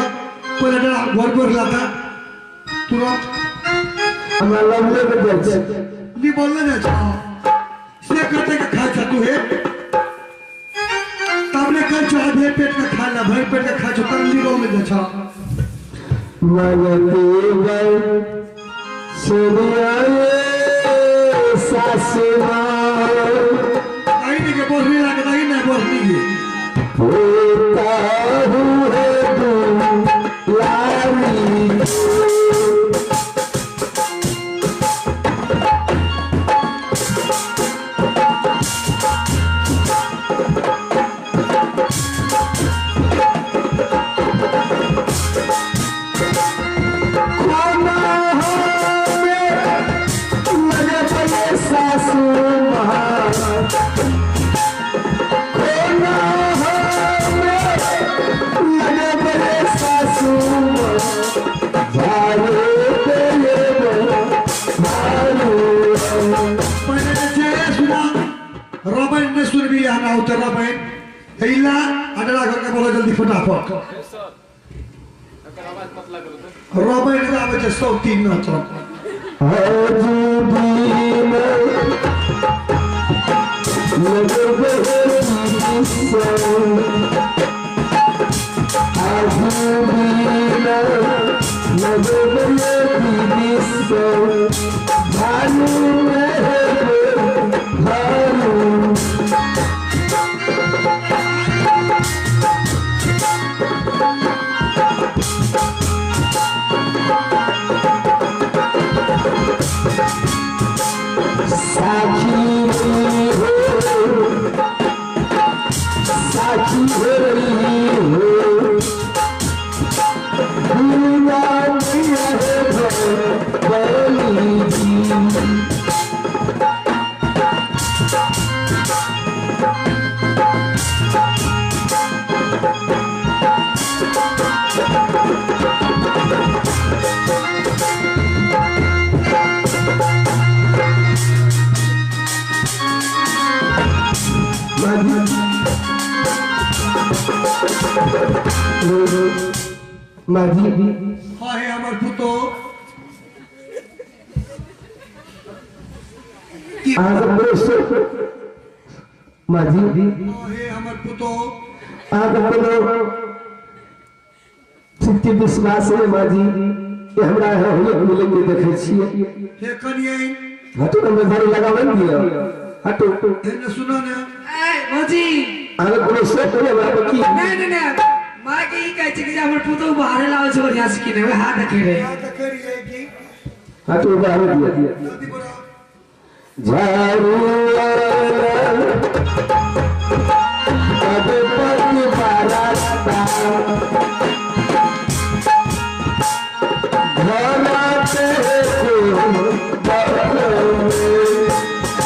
पहले डरा घर पर लाता तुरंत हमरा लवले में जाइ छै नी बोलने जाय छ से करते के खा छ तू हे तब ने कर छ भर पेट के खा ला भर पेट के खा छ तब नी बोलने जाय छ। मनते गए सुनिया सासु माँ नहीं नहीं के बोलने लागे नहीं नहीं बोलनी के होता है दुलारी खाना हमें लगे पड़े सासू माँ खोना हमें लगे पड़े सासू माँ झाड़ू तेरे पहले जे सुना रबन ने सुनबी यहाँ उतर रबन हिला अडरा घर के बोलो जल्दी फटाफट रबन के आवे छै 103 न तो माझी हाँ हे हमर पुतो आज माझी हाँ हे हमर पुतो आज अपनो चित्ती विश्वास है माझी कि हमरा हम मिलेंगे देखे छिए। हे कनिए हटो नंबर झाड़ू लगावन दियो हटो हे ने सुनो ने ए भौजी अरे कोनो सेट होय हमरा पर की नहीं नहीं नहीं मां के ई कहै छै कि हमर पुतो बाहर लावे छै बढ़िया से की नहीं हाथ देखे रे हाथ देखे रे की हटो बाहर दियो जल्दी बोलो झाड़ू अब पग बाराता घराते को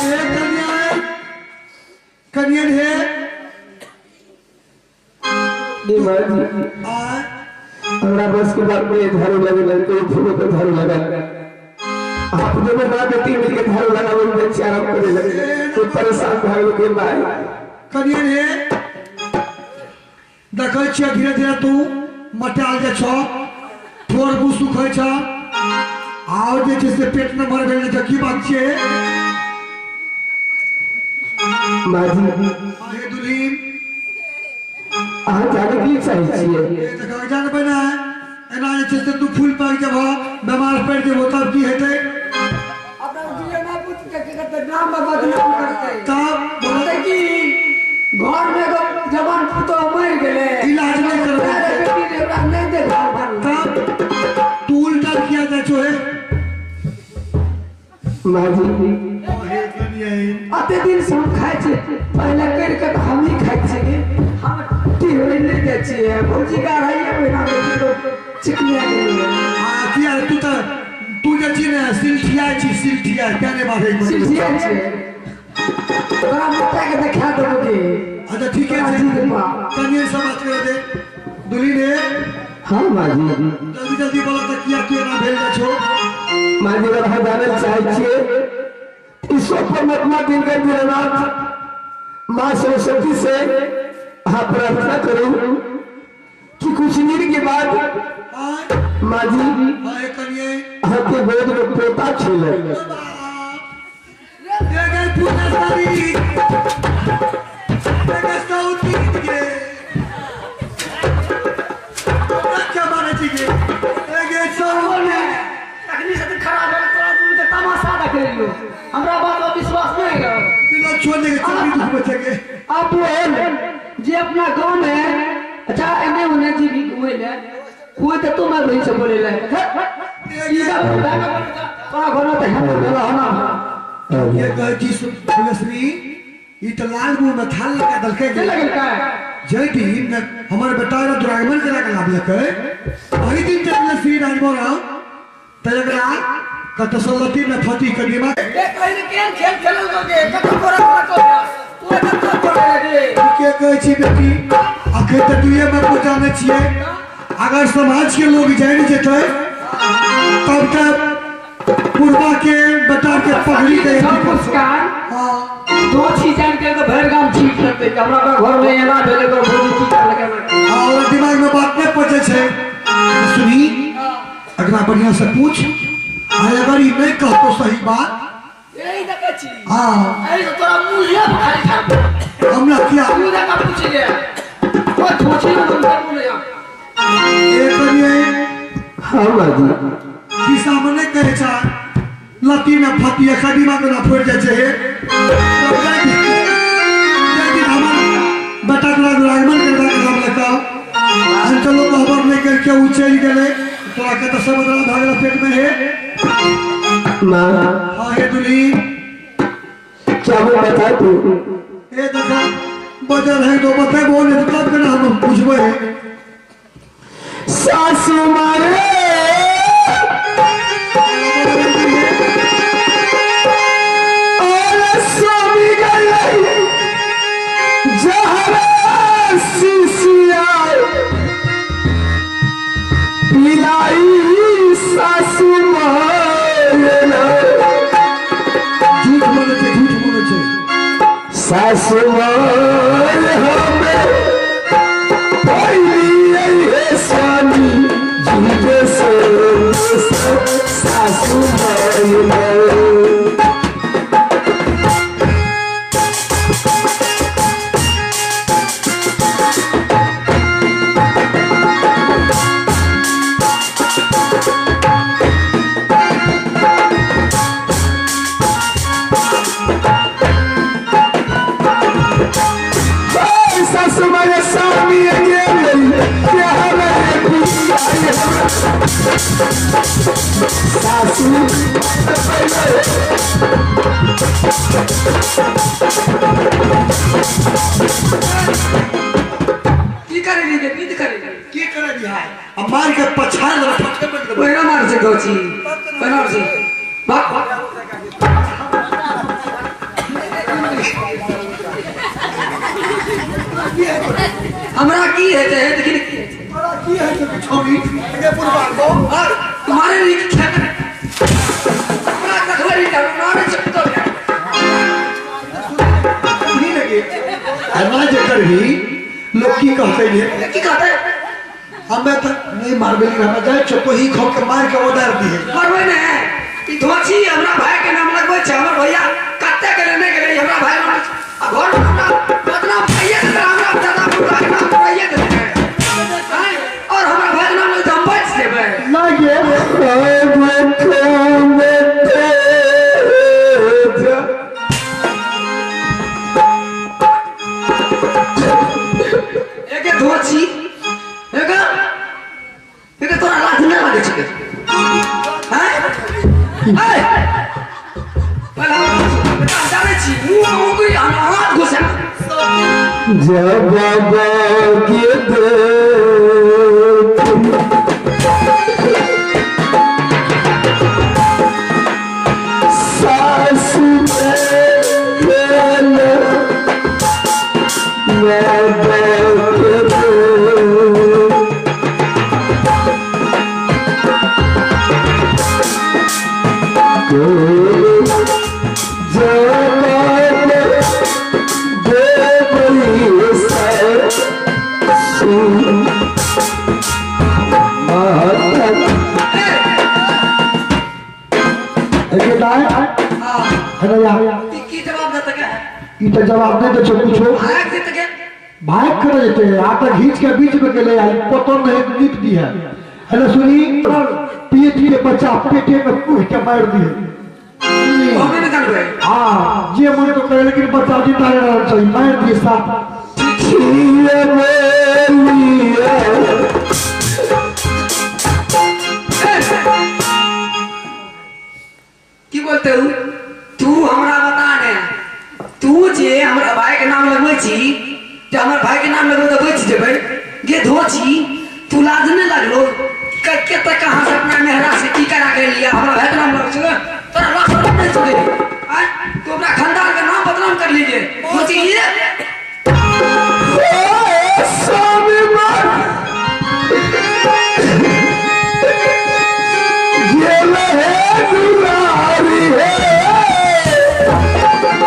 ए कन्या कन्या हे हमरा बस के बात में झाड़ू लगे तो फूलों पे झाड़ू लगा आप जब ना बेटी मिल के झाड़ू लगा वो बच्चे आराम करने लगे तो परेशान भाग के भाई कन्या हे देखै छियै धीरे धीरे तू मटाल जे छौ ठोर मुँह सुखै छौ आओर जे छै से पेट में मर गेल छै की बात छियै माजी हे दुल्हीन अहाँ जाने की चाहै छियै जानबै ने एना जे छै से तू फूल पाकि जेबह बेमार पड़ि जेबहो तब की हेतै अपना दुनिया पुत के करतै नाम बदनाम करतै तब बोलतै कि घर में एगो जवान पुतोह मरि गेलै इलाज नहि करबै बेटी रे ओकरा नहि देखभाल करबै तब तू उल्टा किया जाइ छौ हे माजी हे कनिए अते दिन से हम खाइ छियै पहिले करि के तऽ हमही खाइ छियै हम टिहरी नहि जाइ छियै भौजी के अढ़ाइए महीना मे किलो चिकनिया गेलियै आ किया तू तऽ तू जे छी ने सिलठिया छी सिलठिया क्या नहि बाजै छी सिलठिया छियै तोरा माता के देखा देबो गे अच्छा ठीक है कनिए से बात करे दे दुली ने हाँ माँ जी जल्दी जल्दी बोलो तऽ किया किया ना भेल छो माँ जी अगर अहाँ जानै चाहै छियै ईश्वर परमात्मा दिनकर दीनानाथ माँ सरस्वती से अहाँ प्रार्थना करू कि कुछ दिन के बाद हाँ माँ जी हाँ कनिए अहाँ के गोद में पोता खेले दे गए पूजा सारी दे गए सौती गे क्या माने छी गे दे गए सौती तखनी से खराब भेल तोरा दुनू के तमाशा देख लेलियो हमरा बात पर विश्वास नहीं रहो बिना छोड़ के चली दुख बचे गे अब बोल जे अपना गांव में अच्छा एने ओने जी भी घूमे ले कोई तो तुम वही से बोले ले ई सब तोरा घर में तो है ना होना ये कहै छी फुलश्री ई तऽ लाल मुंह में थाल लगा देलकै के गे लगल का जय दिन हमर बेटा रे दुरागमन करा के लाबलकै ओहि दिन ते फुलश्री राजमोराम तऽ एकरा कतसलती में फती कदीमा ए कहीं केन खेल खेलल गे कत कोरा कोरा को तू कत कोरा लगे के कहै छी बेटी अखन तऽ दुइये में पहुँचाने छियै अगर समाज के लोग जानि जेतै तब तक पूर्वा के बेटा के पगड़ी के मुस्कान हाँ दो चीज जान के तो भर गाम छीट लेते कि हमरा घर में एना भेले तो भौजी की कर लगे हाँ ओकरा दिमाग में बात नहीं पहुँचे छै सुनी अगला बढ़िया से पूछ आ अगर ई नहीं कहतो सही बात यही देखै छी हाँ एहि से तोरा मुँहे पर खाली खाब हमरा किया तू देखा पूछ ले ओ छोछी में तुम कर मुँह ए करिए हाँ माँ जी की सामने कहै छा लती में फती कदीमा के ना फोड़ जाइ छै हे तब जाय दिन जाय दिन हमर बेटा के दुरागमन करबा के नाम लगा हम चलो खबर नहीं करके उ चलि गेलै तोरा के तऽ सब ओकरा भागल पेट में हे माँ हाँ हे दुली क्या वो बता तू हे देखा बजर है तो बतेबो नहीं तब केना हम पूछबै हे सासू मारे और स्वामी गई जहरा सीसिया पिलाई सासू मारे झूठ बोलै छै झूठ बोलै छै सासू मारे हमें पहली है स्वामी झूठे से सासू मारे सासू मारे स्वामी सासू की करे रे की करे रे की करे बिहार आ मार के पछाड़ देबै ठोके पड़ि देबै ओहिना मार से गौची ओहिना मार से भाग हमरा की हेतै हे देखी ने की हेतै तोरा की है तो छौड़ी एगे पुरबा को और तुम्हारे लिए की खेल हमरा देखबै नहीं हमरा मारे से पुतल नहीं लगे एना जे करबी लोग की कहते रे की कहते हमें तो नहीं मारबे लेकिन हमें जाए छो ही खो के मार के उदार दिए मरबै ने ई धोछी हमरा भाई के नाम लगबै छै हमर भैया कते गेलै नहि गेलै हमरा भाई नाम आ घर में हमरा बदनाम भैया के हमरा दादा बुढ़ा के नाम भैया के हैं और हमरा भाई के नाम लग हम बच जेबै लगे एके धोछी एके एके तोरा लाथ नहि लागै छै हैं ऐ पहला जानै छी मुंह में उगरी हाथ घुसा जब के सासु की जवाब देते के ई तो जवाब दे दे छो कुछो भाग देते के भाग कर जेते आटा घींच के बीच में गेले आई पतन नहीं नीप दी है। हेलो सुनी पेट के बच्चा पेटे में कूह के मार दी है। हमें नहीं जानबे। हां जे मन तो करे लेकिन बच्चा जिंदा रहना चाहिए मार दिए साथ। की बोलते हो तू हमरा बता ने तू जे हमरा भाई के नाम लगबै छी जे हमर भाई के नाम लगबै तऽ बचि जेबै गे धोची तू लाज नहि लागलो के तक कहाँ से अपना मेहरा से की करा के लिया हमरा भाई के नाम लगबै छी तोरा लाज शरम नहि छौ गे आय तू अपना खानदान के नाम बदनाम कर लीजिए धोची ये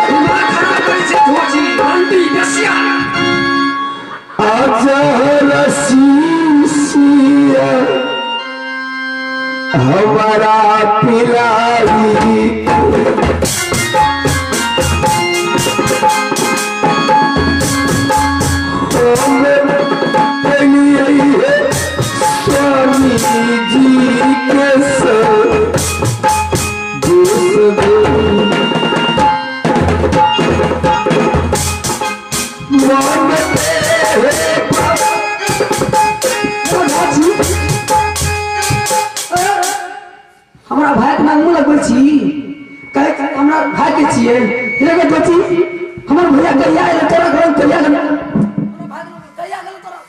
दिमाग खराब करै छै धोची रंडी बेसिया हमारा पिलाई स्वामी जी के हमरा भाई के नाम मुँह लगबै छी कहे हमरा भाई के छियै हे गे धोची हमर भैया कहिया एलै तोरा घर कहिया गेलै कहिया गेलै तोरा।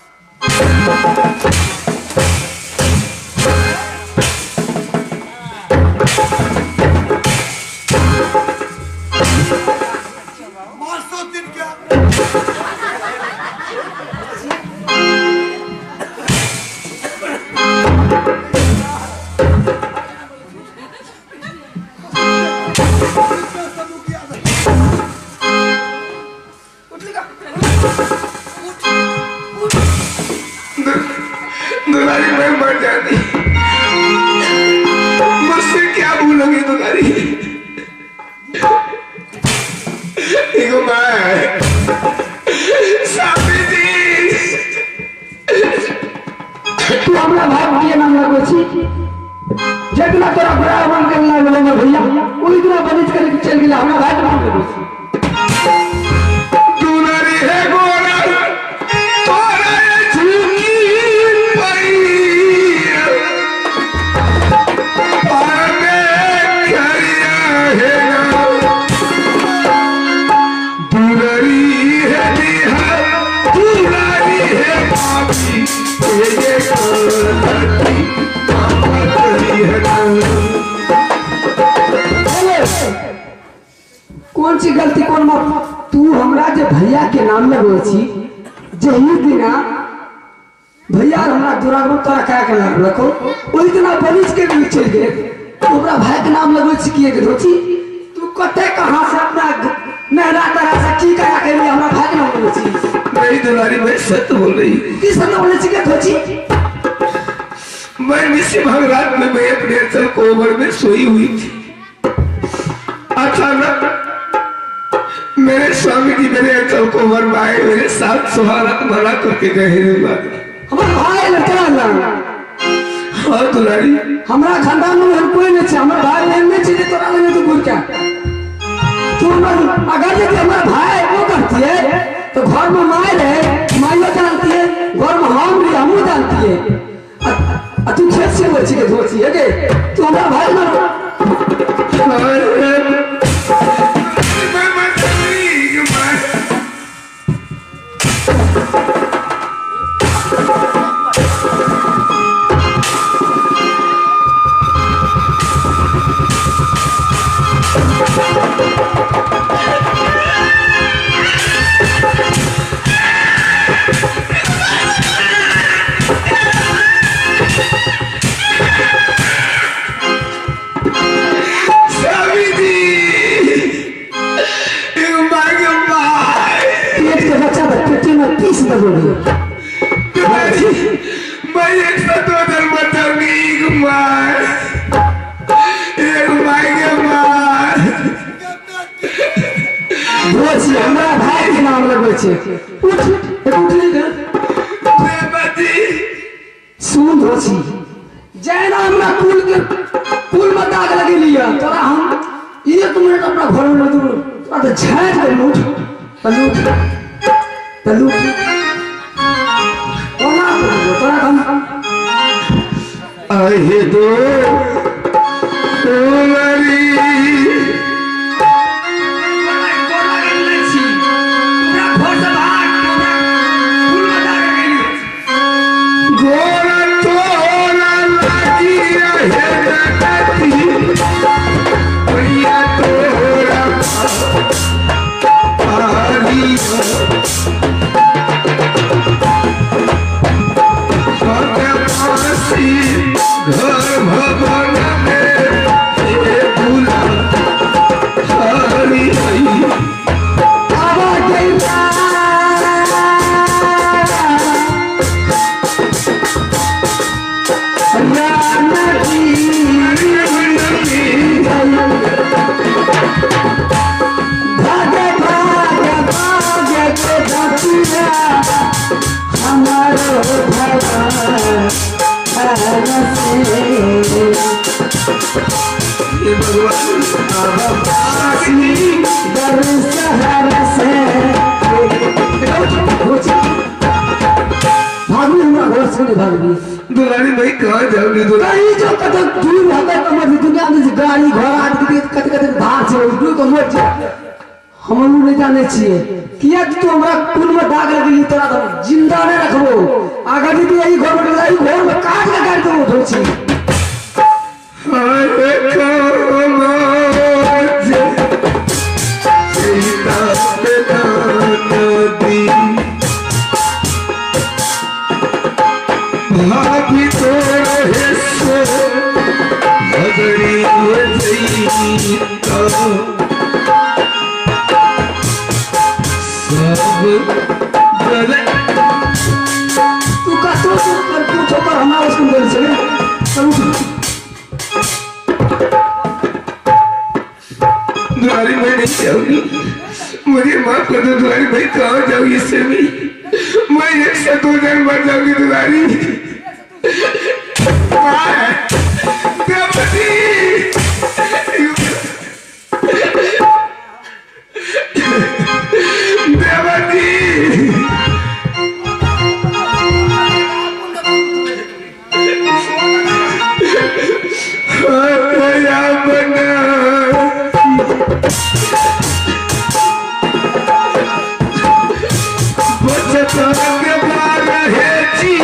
दुलारी मैं मर जाती, मुझसे क्या भूलोगी दुलारी। देखो मैं स्वामी जी तू हमरा भाई के नाम लगबै छी जितना तोरा बड़ा मन के लागल हमर भैया ओहि दिना बनिज करके चलि गेलै हमरा भाई के नाम लगबै छी। दुलारी है गोरा तोरा झुकी पैया पाने करिया है ना दुलारी है निहा दुलारी है पापी तेरे गलती पापा करी है ना। कौन सी गलती कौन माफ तू हमरा जे भैया के नाम लगबै छी जही दिना भैया हमरा दुरागमन तोरा करा के नाम रखो ओहि दिना बनिज के भी चलि गेल तू हमरा भाई के नाम लगबै छी किए के धोची तू कते कहाँ से अपना नहरा तरह से की करा के लिए हमरा भाई के नाम लगबै छी। नहीं दुलारी मैं सत्य बोल रही। की सत्य बोलै छी के धोची? मैं निशिभाग रात में मैं अपने अचल कोबर में सोई हुई थी। अचानक मेरे स्वामी जी मेरे अचल कोबर में आए, मेरे साथ सुहागरात मना करके गए। हमार भाई लड़का ना। हाँ दुलारी हमरा खानदान में एहन कोई नहीं छै, हमर भाई एहन नहीं छै जे तोरा लगे तो गुड़ के तू हमर अगर यदि हमर भाई वो करतिए तो घर में माय रहे माइयो जानती है, घर में हम रही हमहूँ जानती है। आ तू खेत से बोल छी के धोची है के तू हमरा भाई ना। लगबै छै। उठ, एक उठली ने। देवती। सुन धोसी, जैना हमरा कुल के कुल में दाग लगेली है, तोरा हम एक मिनट अपना घर में दूर तोरा तो झाँट के लूट तो लूट तो लूट कोना करबो तोरा हम। आहे दो तुम्हारी गोरा तोरा लागी रहे नदी प्रिया तोरा पारी पासी घर भवन में हे भूला हरी हरी। आवा गइला राम जी भाग भाग भाग के धतुरा हमारो भगवान से। हे भगवान। दर शहर से भागू, हमरा घर से नहीं भागबी। दुलारी भाई, कहाँ जाओगी दुलारी? कहीं जो कत दूर हवे तो मर दुनिया में जे गाड़ी घोड़ा आदमी के कत कत भाग छै दूर तो मर छै। हम नहीं जाने छिए किया तू हमरा कुल में दाग लगली, तोरा तो जिंदा नहीं रखबो। अगर भी यही घर में यही घर में काट के गाड़ देबो धोची। हाय कामाज सीता नदी भाभी तो रहे सो भगड़ी जईता सब जल। तू कतो कर तू ठोकर हमरा उसको बोल छै, चल उठ। दुलारी भाई, नहीं जाऊंगी, मुझे माफ कर दो दुलारी भाई। कहाँ जाऊंगी इससे भी मैं एक से दो जन मर जाऊंगी दुलारी। देवती। देवती। दया बना बचत के रहे जी।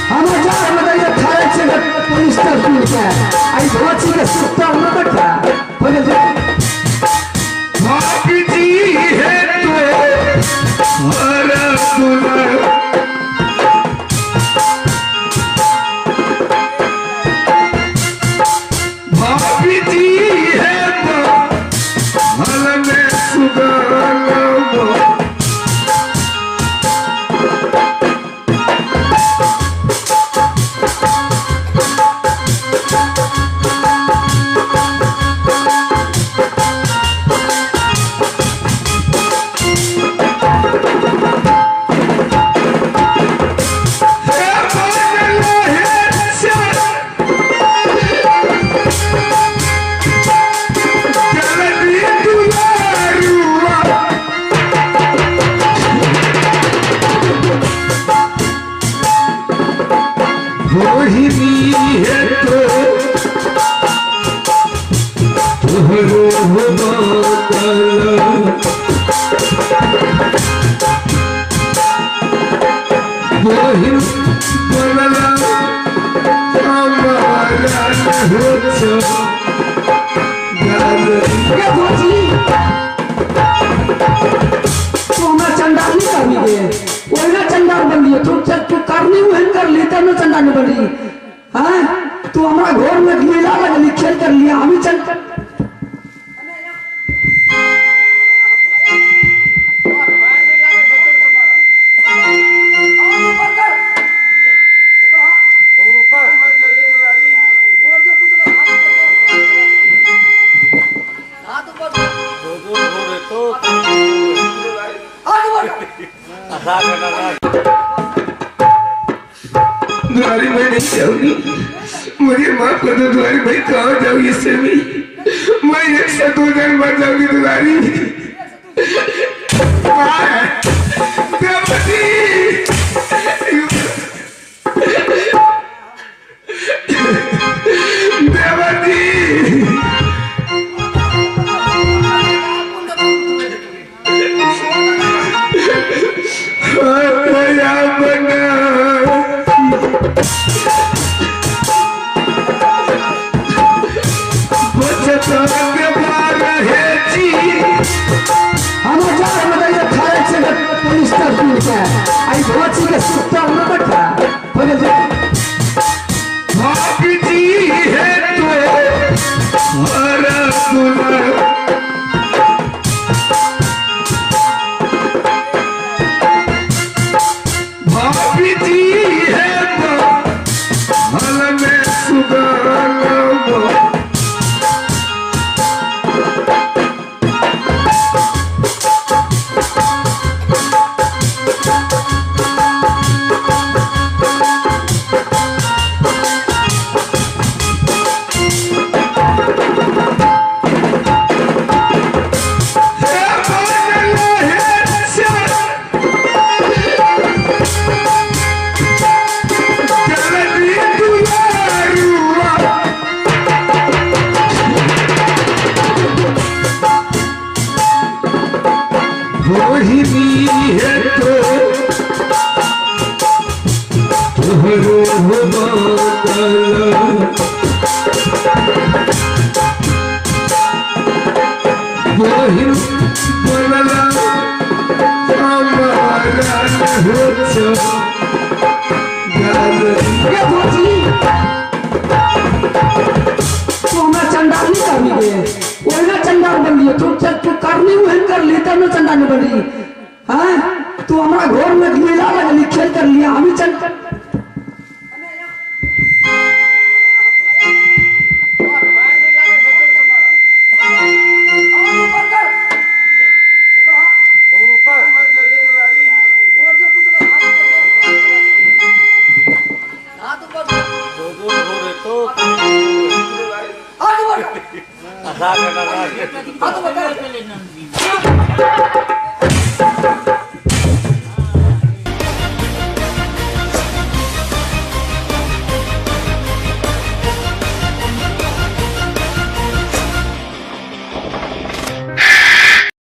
हम जा हम तो थारे छै पुलिस स्टेशन के आई धोची के सुत्ता न बैठा बोले जे। भाभी जी है तो हर दुल्हन भाभी जी है तो हल में सुगाना। हे बनलो हे जल्दी दुलारुआ। मोहिनी है तो तुहरो बादल मोहिन बनला हमारा हो गाल। ये धोची, तू हमरा चंडाल नहीं करनी दे, ओहिना चंडाल बन लियो तू। चल, तू करनी वहन कर ली तब न चंडाल नहीं बनी। हाँ, तू हमरा घर में लीला लगली, खेल कर लिया हम ही चल। दुलारी मैं नहीं जाऊंगी, मुझे माफ कर दो दुलारी भाई, कहाँ जाऊंगी इससे भी मैं एक से दो जन मर जाऊंगी दुलारी। द्रौपदी द्रौपदी हम जा हम दैया खाए छे पुलिस तर पी के आई भोची के सुत्ता न बैठा बोले जे भाभी है तो हरा दुलार भाभी जी है तो हल में सुगाना। ये भोची तू हमरा चंडाल नहीं करनी गए, ओहिना चंडाल बन लियो तू, चल तू करनी वहन कर ली तब न चंडाल बन रही। हाँ तू हमरा घर में लीला लगली खेल कर लिया हम चल।